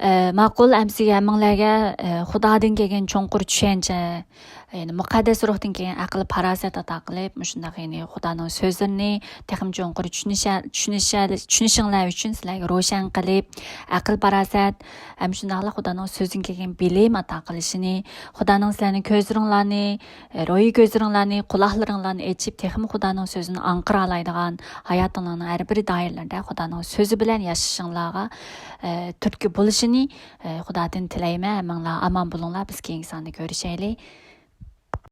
ئە، ماقۇل، ئەمسىگە ھەممىڭلارگە، ئە، خۇدادىن كەلگەن چوڭقۇر چۈشەنچە، يەنى مۇقەددەس روھتىن كەلگەن ئەقىل-پاراسەت ئاتا قىلىپ، مۇشۇنداق، يەنى خۇدانىڭ سۆزلىرىنى تېخىمۇ چوڭقۇر چۈشىنىشە-، چۈشىنىشە-، چۈشىنىشىڭلار ئۈچۈن سىلەرگە روشەن قىلىپ، ئەقىل-پاراسەت، ھەم شۇنداقلا خۇدانىڭ سۆزىدىن كەلگەن بىلىم ئاتا قىلىشىنى، خۇدانىڭ سىلەرنىڭ كۆزلىرىڭلارنى، ئە، روھىي كۆزلىرىڭلارنى، قۇلاقلىرىڭلارنى ئېچىپ، تېخىمۇ خۇدانىڭ سۆزىنى ئاڭقىرالايدىغان، ھاياتىڭلارنىڭ ھەر بىر دائىرىلىرىدە خۇدانىڭ سۆزى بىلەن ياشىشىڭلارغا، ئە، تۈرتكە بولۇشىنى، ئە، خۇدادىن تىلەيمەن. ھەممىڭلار ئامان بولۇڭلار. بىز كېيىنكى ساندا كۆرۈشەيلى.